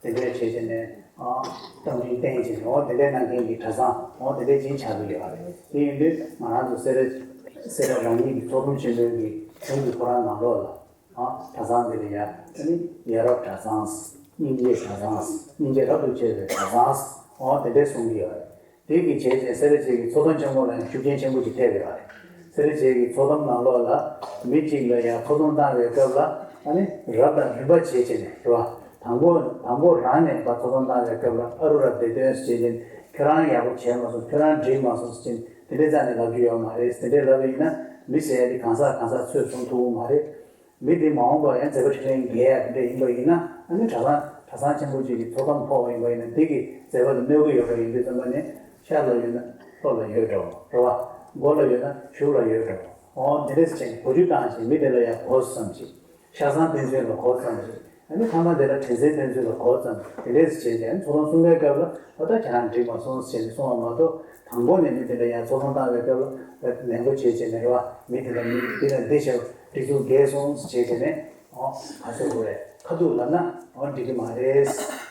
དེ་འདྲས་བྱས་བྱས་ནས་ཨ་རྟ་མགྲིན་བསྟེན་བྱས་ནས་འོ་དེ་འདྲས་གནང་མཁན་གྱི་གྲྭ་ཚང་འོ་དེ་འདྲས་ཅིག་ཆགས་ཀྱི་ཡོད་རེད། དེ་ཡིན་དུས་ང་རང་ཚོ་སེ་ར་སེ་ར་རང་ཉིད་ཀྱི་ཚོགས་དུམ་ཆེན་མོའི་གི་གཞུང་གི་ཁོ་རང་ནང་ལོགས་ལ། ཨ་གྲྭ་ཚང་འདི་ལ་ཡ་ཨ་ནི་ཡ་རབས་གྲྭ་ཚང་། སྙིང་རྗེའི་གྲྭ་ཚང་། སྙིང་རྗེ་རབ་ཏུ་བཅས་པའི་གྲྭ་ཚང་། འོ་དེ་འདྲས་གསུང་གི་ཡོད་རེད། དེ་གི་བྱས་རྗེས་སེ་ར་བྱེས་ཀྱི་ཚོགས་གཙོ་ཆེན་མོ་ལ་ཡང་ཤུགས་རྐྱེན་ཆེན་པོ་ཞིག་ཐེབས་ཡོད་རེད། སེ་ར་བྱེས་ཀྱི་ཚོགས་གཏམ་ནང་ལོགས་ལ་མི་གཅིག་ལ་ཡང་ཚོགས་གཏམ་བཏང་བའི་སྐབས་ལ་ཨ་ནི་རབ་དང་རིམ་པ་བྱས་བྱས་ནས་རེད་བ། དང་པོ་དང་པོ་རང་ནས་ཕར་ཚོགས་གཏམ་བཏང་བའི་སྐབས་ལ་ཨ་རུ་རབ་སྡེ་དོན་ཟེར་བྱས་ནས་ཁྱོད་རང་ཡག་པོ་བྱས་མ་སོང་། ཁྱོད་རང་འགྲིག་མ་སོང་ཟེར་བྱས་ནས་དེ་འདྲས་རྩ་ནས་ལབ་རྒྱུ་ཡོད་མ་རེད། དེ་འདྲས་ལབ་པ་ཡིན་ན་མི་ཟེར་ཡ་དེ་གང་ཟག་གང་ཟག་ཚོས་གསུང་ཐུབ་ཀྱི་མ་རེད། མི་དེ་མ་འོངས་པར་ཡང་མཛད་པ་འཕྲིན་ལས་རྒྱས་ཡག་དེ་འདྲ་ཡིན་པ་ཡིན་ན་ཨ་ནི་གྲྭ་ཚང་གྲྭ་ཚང་ཆེན་པོ་གཅིག་གི་ཚོགས་གཏམ་ཕོག་པ་ཡིན་པ་ཡིན་ན་དེ་གི་མཛད་པ་ལ་གནོད་ཀྱི་ཡོད་པ་ཡིན་དུས་ཙམ་པ་ནས་ཤར་ལ་ཡོད་ན་ལྷོ་ལ་ཡོད་འདྲ་བོ་རེད་བ། མགོ་ལ་ཡོད་ན་གཞུག་ལ་ཡོད་འདྲ་བོ། འོ་དེ་འདྲས་བྱས་ནས་གོ་རྒྱུ་བཏང་བྱས་མི་དེ་ལ་ཡང་གོ་བསམ་བྱས། ཤ་ཚང་ཕན་ཚུན་ལ་གོ་བསམ་བྱས། ཨ་ནི་ཐ་མ་དེ་ལ་དྲན་གསོའི་ཕན་ཚུན་ལ་གོ་བསམ་བྱས། དེ་འདྲས་བྱས་ཏེ་ཨ་ནི་ཚོགས་གཏམ་གསུང་བའི་སྐབས་ལ་ཨ་ད་ཁྱེད་རང་འགྲིག་མ་སོང་ཟེར་ནས་གསུངས་པ་མ་གཏོགས་དང་པོ་ནས་མི་དེ་ལ་ཡང་ཚོགས་གཏམ་བཏང་བའི་སྐབས་ལ་ནན་པོ་བྱས་བྱས་ནས་རེད་བ། མི་དེ་ལ་མི་འདི་ལ་འདི་བྱས་སྒྲིག་འཛུགས་འགལ་སོང་ཟེར་བྱས་བྱས་ནས་ཨོ་ག་ཚོད་དགོས་རེད། ཁ་ཐུག་ལབ་ན་ཨོ་འགྲིག་གི་མ་རེད།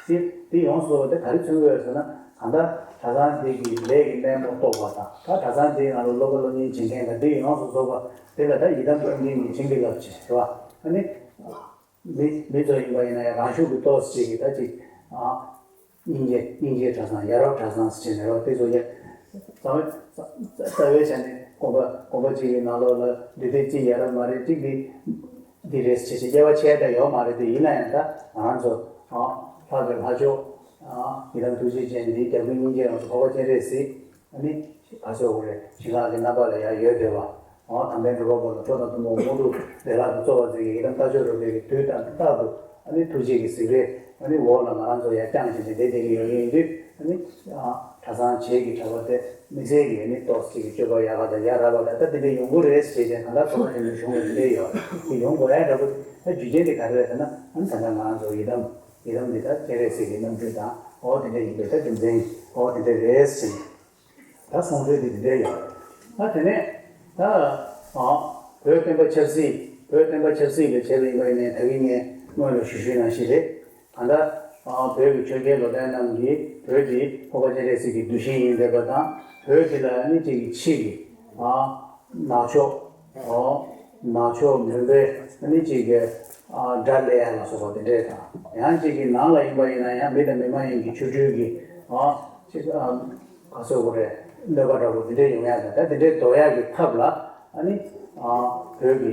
དེ་དེ་ཡོངས་སུ་རྫོགས་པ་དེ་ག་རེ་མཚོན་གྱི་ཡོད་ཟེར་ན་གང་ལྟར་གྲྭ་ཚང་འདི་གི་ལས་ཀྱི་སྨན་པ་རྟོགས་པ་དང་ད་གྲྭ་ཚང་འདིའི་ནང་ལ་སློབ་གྲྭ་སློབ་གཉེར་བྱེད་མཁན་དང་འདི་ཡོངས་སུ་རྫོགས་པ་དེ་ལ་ད་ཡི་དམ་རྟ་མགྲིན་གྱིས་བྱིན་གྱིས་བརླབས་བྱས་རེད་བ། ཨ་ནི། མི་མི་ཚོ་ཡིན་པ་ཡིན་ན་ཡང་རང་ཤུགས་ཀྱིས་ཏོག་ཙམ་ཅིག་གིས་ད་ཅིག་ཨ་སྙིང་རྗེ་སྙིང་རྗེ་གྲྭ་ཚང་ཡ་རབས་གྲྭ་ཚང་ཟེར་ནས་རོ་དེ་ཚོ་ཡ་རྩ་བའི་རྩ་བའི་ཆ་ནས་དགོན་པ་དགོན་པ་གཅིག་གི་ནང་ལོགས་ལ་འདི་དེ་གཅིག་ཡ་རབས་མ་རེད། གཅིག་འདི་འདི་རེད་ཟེར་བྱས་དབྱེ་བ་ཕྱེ་ཡ་ད་ཡོད་མ་རེད། དེ་ཡིན་ན་ཡང་ད་ང་རང་ཚོ་ཨ་ལྷག་པའི་ལྷ་མཆོག་ཨ་ཡི་དམ་ཐུགས་རྗེ་ཅན་འདིའི་རྒྱབ་ཀྱི་སྙིང་རྗེ་རང་ཚོ་འཕགས་པ་སྤྱན་རས་གཟིགས། ཨ་ནི་ག་ཚོད་འོ་རེད། ཞིང་ཁ་གི་རྣམ་པ་ལ་ཡང་ཡོད་བསྡད་པ། འོ་དམ་པའི་འབྲུག་པ་པོ་ལ་ཁྲོ་དང་གཏུམ་མོ་དངོས་གྲུབ་བདེ་བླག་ཏུ་སྩོལ་བར་མཛད་ཀྱི་ཡི་དམ་རྟ་མཆོག་རོལ་པའི་གི་དུས་དང་རྟག་ཏུ་ཨ་ནི་ཐུགས་རྗེ་གི་ཟེགས་རེ་ཨ་ནི་འོག་ལ་ང་རང་ཚོ་ཡར་བརྐྱངས་བྱས་ནས་བསྡད་བསྡད་ཀྱི་ཡོད་ངེས་ཡིན་དུས། ཨ་ནི་གྲྭ་ཚང་བྱེས་ཀྱི་གྲྭ་པ་དེ་མི་ཚེ་གི་ཨ་ནི་ཏོག་ཙམ་གྱི་སྤྱོད་པ་ཡག་ག་དང་ཡ་རབས་པ་དང་ད་དེ་འདྲ་ཡོང་གི་རེད་ཟེར་བྱས་ད་ལྟ་ཚོགས་པ་ཆེན་མོའི་གཞུང་ལ་དེ་འདྲ་ཡོད་དེ་ཡོང་དགོས་ཡ་འདྲ་པོ། ད་རྒྱུ་རྐྱེན་དེ་ག་རེ་རེད་ཟེར་ན་ཨ་ནི་ད་ལྟ་ང་རང་ཚོ་ཡི་དམ། ཡི་དམ་འདི་དག་སྤྱན་རས་གཟིགས་ཀྱི་རྣམ་སྤྲུལ་དང་འོ་དེ་འདྲ་ཡིན་པས་ད་རྒྱུ་མཚན་འོ་དེ་འདྲ་རེད་ཟེར། ད་གསུང་ཚུལ་འདི་དེ་འདྲ་ཡོད། ད་དེ་ནས་ད་ཨ་བོད་བསྟན་པ་ཆབ་སྲིད། བོད་བསྟན་པ་ཆབ་སྲིད་ལ་བྱས་པ་ཡིན་པ་ཡིན་ནའི་ད་གིན་ངས་སྔོན་ལ་ཞུ་ཞུས་ནང་བཞིན་རེད། ད་ལྟ་ཨ་བོད་ཀྱི་ཆོས་རྒྱལ་ལོ་ཙཱ་བ་རྣམས་ཀྱིས་བོད་འདི་འཕགས་པ་སྤྱན་རས་གཟིགས་ཀྱི་གདུལ་ཞིང་ཡིན་བསྡད་པ་དང་བོད་འདི་ལ་ནི་གཅིག་གི་ཕྱི་གི་ཨ་ནག་ཕྱོགས། ཨོ། ནག་ཕྱོགས་མུན་པའི་ཨ་ནི་གཅིག་གི་ཨ་དགྲ་ལས་ཡ་ལ་སོགས་པ་དེ་འདྲས་དང་། ཡང་གཅིག་གི་ནང་ལ་ཡིན་པ་ཡིན་ན་ཡང་མི་དང་མི་མ་ཡིན་གྱི་ཆོ་འཕྲུལ་གྱི་ཨོ་གཅིག་ཨ་ག་ཟེར་དགོས་རེད། གནོད་པ་འདྲ་པོ་དེ་འདྲས་ཡོང་ཡ་དང་ད་དེ་འདྲས་ཟློག་ཡ་གི་ཐབས་ལ་ཨ་ནི་ཨ་བོད་ཀྱི་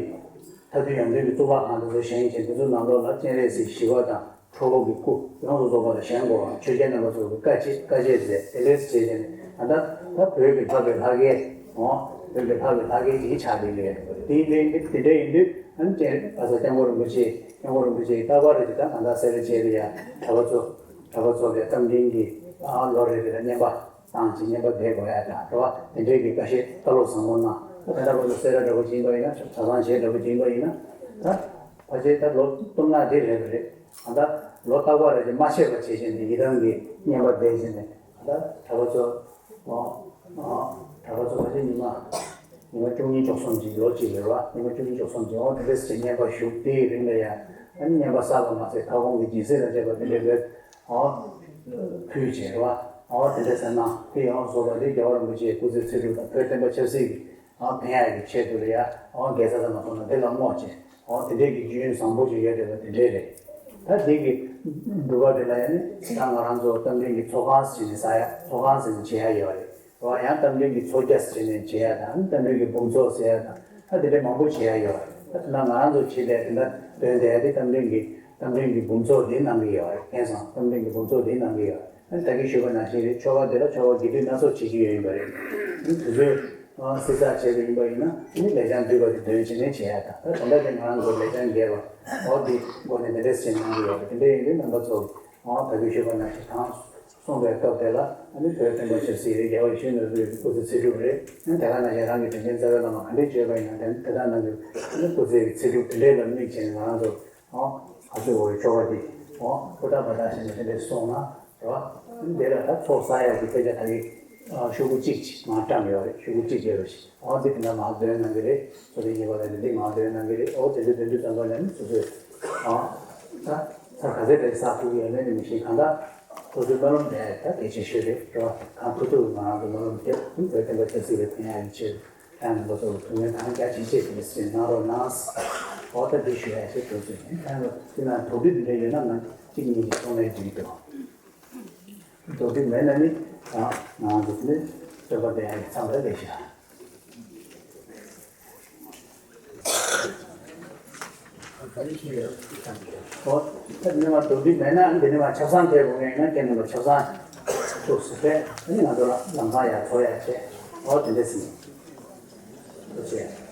མཐའ་འདུལ་ཡང་འདུལ་གྱི་གཙུག་ལག་ཁང་དེ་ཚོ་བཞེངས་བྱས་དེ་ཚོ་ནང་ལོགས་ལ་སྤྱན་རས་གཟིགས་ཞི་བ་དང་། ཁྲོ་བོ་གི་སྐུ་ཡོངས་སུ་རྫོགས་པ་ལ་བཞེངས་དགོས་པ་ཆོས་རྒྱལ་རྣམ་པ་ཚོ་གི་བཀའ་ཆད་བཀའ་ཆད་མཛད་དེ་ལས་བྱས་ཏེ་ད་ལྟ་ད་བོད་ཀྱི་འཕགས་པའི་ལྷ་སྐལ་འོ་བོད་ཀྱི་འཕགས་པའི་ལྷ་སྐལ་ཅིག་ཆགས་བསྡད་ཡོད་དེ་ཡིན་དུས་དེ་འདྲ་ཡིན་དུས་ཨ་ནི་ཅེ་ཨ་ས་སྐྱབས་མགོན་རིན་པོ་ཆེ་སྐྱབས་མགོན་རིན་པོ་ཆེ་ཡི་རྟག་པར་རེ་ཅིག་ད་གང་ལྟར་སེ་ར་བྱེས་ལ་ཡ་གྲྭ་པ་ཚོ་གྲྭ་པ་ཚོ་ལས་རྟ་མགྲིན་གྱི་ཨ་ལོ་རེ་རེ་ལ་བསྙེན་པ་བཏང་ཅིག་བསྙེན་པ་བསྡད་དགོས་ཡ་དང་རེད་བ། དེ་འདྲའི་གི་བཀའ་བཤད་བཀའ་སློབ་བཟང་པོ་གནང་། ད་ལྟ་བར་དུ་སེ་ར་འདྲ་པོ་ཅིག་ཡིན་པ་ཡིན་ན་གྲྭ་ཚང་བྱེས་འདྲ་པོ་ཅིག་ཡིན་པ་ཡིན་ན་ད་ཕལ་ཆེར་ད་ལོ་སྟོང་ཕྲག་འདི་རེད་པ་རེད། ད་ལྟ་ལོ་རྟག་པ་རེ་ཅིག་མ་ཆད་པ་བྱས་བྱས་ནས་ཡི་དམ་གྱི་བསྙེན་པ་བསྡད་བྱས་ནས་ད་ལྟ་གྲྭ་པ་ཚོ་ཨོ་ཨོ་གྲྭ་པ་ཚོ་ཕལ་ཆེར་ཉི་མ་ཉི་མ་བཅུ་གཉིས་བཅུ་གསུམ་ཅིག་ལོ་གཅིག་རེད་བ། ཉི་མ་བཅུ་གཉིས་བཅུ་གསུམ་ཅིག་ཨོ་དེ་འདྲས་ཅིག་བསྙེན་པ་བཞུགས་དེའི་རིང་ལ་ཡང་ཨ་ནི་བསྙེན་པ་བསགས་པ་མ་ཟད་ཁ་སྐོང་གི་སྦྱིན་སྲེག་དང་བཅས་པ་དེ་འདྲའི་ལོས་ཨོ་ཕུལ་བྱས་རེད་བ། ཨོ་དེ་འདྲས་ཟེར་ན་དེ་ཡང་བཟོ་བ་དེ་རྒྱལ་བ་རིན་པོ་ཆེའི་སྐུ་ཚེ་ཚེ་སྒྲུབ་དང་བོད་བསྟན་པ་ཆབ་སྲིད་ཀྱི་ཨ་ཕན་ཡག་གི་ཆེད་དུ་ལ་ཡ་ཨོ་དགེ་རྩ་དང་མ་སོང་ན་དེ་ལ་བསྔོ་བྱས། ཨོ་དེ་འདྲས་ཀྱི་རྒྱུན་བཟང་པོ་ཅིག་ཡོད་བསྡད་པ་དེ་འདྲས་རེད། ད་དེ་གི་ འབྲུག་པ་དེ་ལ་ཡང་ད་ང་རང་ཚོ་རྟ་མགྲིན་གྱི་ཚོགས་ཁང་ཟེར་ནས་ས་ཡ་ཚོགས་ཁང་ཟེར་ནས་བྱེད་ཡ་ཡོད་རེད། རེད་བ། ཡང་རྟ་མགྲིན་གྱི་ཚོགས་རྒྱ་ཟེར་ནས་བྱེད་ཡ་དང་རྟ་མགྲིན་གྱི་འབུམ་ཚོགས་ཟེར་ཡ་དང་ཨ་དེ་འདྲའི་མང་པོ་བྱེད་ཡ་ཡོད་རེད། ད་ང་རང་ཚོ་བྱེད་ལས་དེ་འདྲ་འདོན་བསྡད་དེ་རྟ་མགྲིན་གྱི་རྟ་མགྲིན་གྱི་འབུམ་ཚོགས་དེ་གནང་གི་ཡོད་རེད། མཁྱེན་སོང་། རྟ་མགྲིན་གྱི་འབུམ་ཚོགས་དེ་གནང་གི་ཡོད་རེད། ཨ་ད་གིན་ཞུས་པ་ནང་བཞིན་རེད། ཆོ་ག་འདི་ལ་ཆོ་ག་དགེ་སྡིག་སྣ་ཚོགས་བྱེད་ཀྱི་ཡོད་ཡིན་པ་རེད། དུས་ཚོད་ཨ་བསྲི་ཚགས་བྱས་པ་ཡིན་པ་ཡིན་ན་ཨ་ནི་ལེགས་བྱང་བསྡུས་པ་དེ་འདོན་བྱས་ནས་བྱེད་ཡ་དང་། ད་ད་ལྟ་དེ་ང་རང་ཚོ་ལེགས་བྱང་རྒྱས་པ་འོ་འདི་སྒོ་ནས་འདི་འདྲས་བྱས་གནང་གི་ཡོད་རེད། དེ་འདྲ་ཡིན་དུས་རྣམ་པ་ཚོ་ཨ་ད་གིན་ཞུས་པ་ནང་བཞིན་དང་གསུངས་པའི་སྐབས་དེ་ལ་ཨ་ནི་བོད་བསྟན་པ་ཆབ་སྲིད་རེད། རྒྱལ་བ་ཡིད་བཞིན་ནོར་བུའི་སྐུ་ཚེ་ཚེ་སྒྲུབ་རེད། ཨ་ནི་དེ་ག་ནང་བཞིན་རང་གི་དྲིན་ཅན་རྩ་བའི་བླ་མ་ག་འདྲས་བྱས་པ་ཡིན་ན་དེ་དེ་དག་ནང་གི་ཨ་ནི་སྐུ་ཚེ་གི་ཚེ་སྒྲུབ་དེ་འདྲས་ལ་དམིགས་བྱས་ནས་ང་རང་ཚོ་ཨོ། ཨ་ཚོས་འོ་ཆོ་ག་འདི་ཨོ་ཧུར་ཐག་འབད་ཐག་བྱས་ནས་དེ་འདྲས་སོང་ན་རེད་བ། འདི་ལ་ད་ཚོགས་བསགས་ཡག་གི་དཔེ་ཆ་ད་གིན་ཤོག་གུ་གཅིག་ཅིག་མར་བཀྲམ་ཡོད་རེད། ཤོག་གུ་གཅིག་བྱས་པ་ཞིག་ཨོ་འདི་དེ་འདྲ་མར་འདོན་གནང་གི་རེད། ཚོགས་གླིང་གཉིས་པ་ལ་ནི་འདི་མར་འདོན་གནང་གི་རེད། ཨོ་དེ་འདྲ་འདོན་དུས་ཙམ་པ་ལ་ནི་སོ་སོས་ཨོ་ད་ཚར་ག་ཚད་རེད་བསགས་ཐུབ་ཀྱི་ཡོད་མེད་ནི་མི་ཤེས། གང་ལྟར་སོ་སོའི་སྨོན་ལམ་དེ་ད་གལ་ཆེ་ཤོས་རེད་རེད་བ། གང་ཐུབ་ཐུབ་ང་རང་ཚོ་སྨོན་ལམ་དེ་བོད་བསྟན་པ་ཆབ་སྲིད་ལ་ཕན་ཡག་གི་ཆེད། ཡང་ང་ཚོ་ཐུགས་སྨོན་གང་རྒྱ་ཇི་ཆེ་དེ་ཟེར་གནང་རོགས་གནང་། འོ་ད་འདི་ཞུ་ཡ་ཞིག་འགྲོ་ཚུལ་ཡིན། ཡང་དེ་ན་དོགས་འདྲི་འདི་འདྲ་ཡོད་ན་ང་གཅིག་གཉིས་ཀྱིས་གསུང་ནས་འགྲིག་འདུག་དོགས་འདྲི་མེད་ན་ནི་ཡང་ང་ཚོ་ནི་སྟོན་པ་དེ་ཡང་མཚམས་རེ་ལས་བཞག་འོ་ད་ནི་མ་དོགས་འདྲི་མེད་ན་འདི་ནི་མ་ཆབ་གསང་ཐེབས་དགོས་ངེས་ན་ཁྱེད་རྣམ་པ་ཆབ་གསང་ཐུགས་སུ་ཕེབས། ཨ་ནི་ང་ཚོ་ལ་ལམ་སང་ཡར་འཚོ་ཡ་བྱས། འོ་དེ་འདྲ་ཟིན། ཐུགས་རྗེ་ཆེ།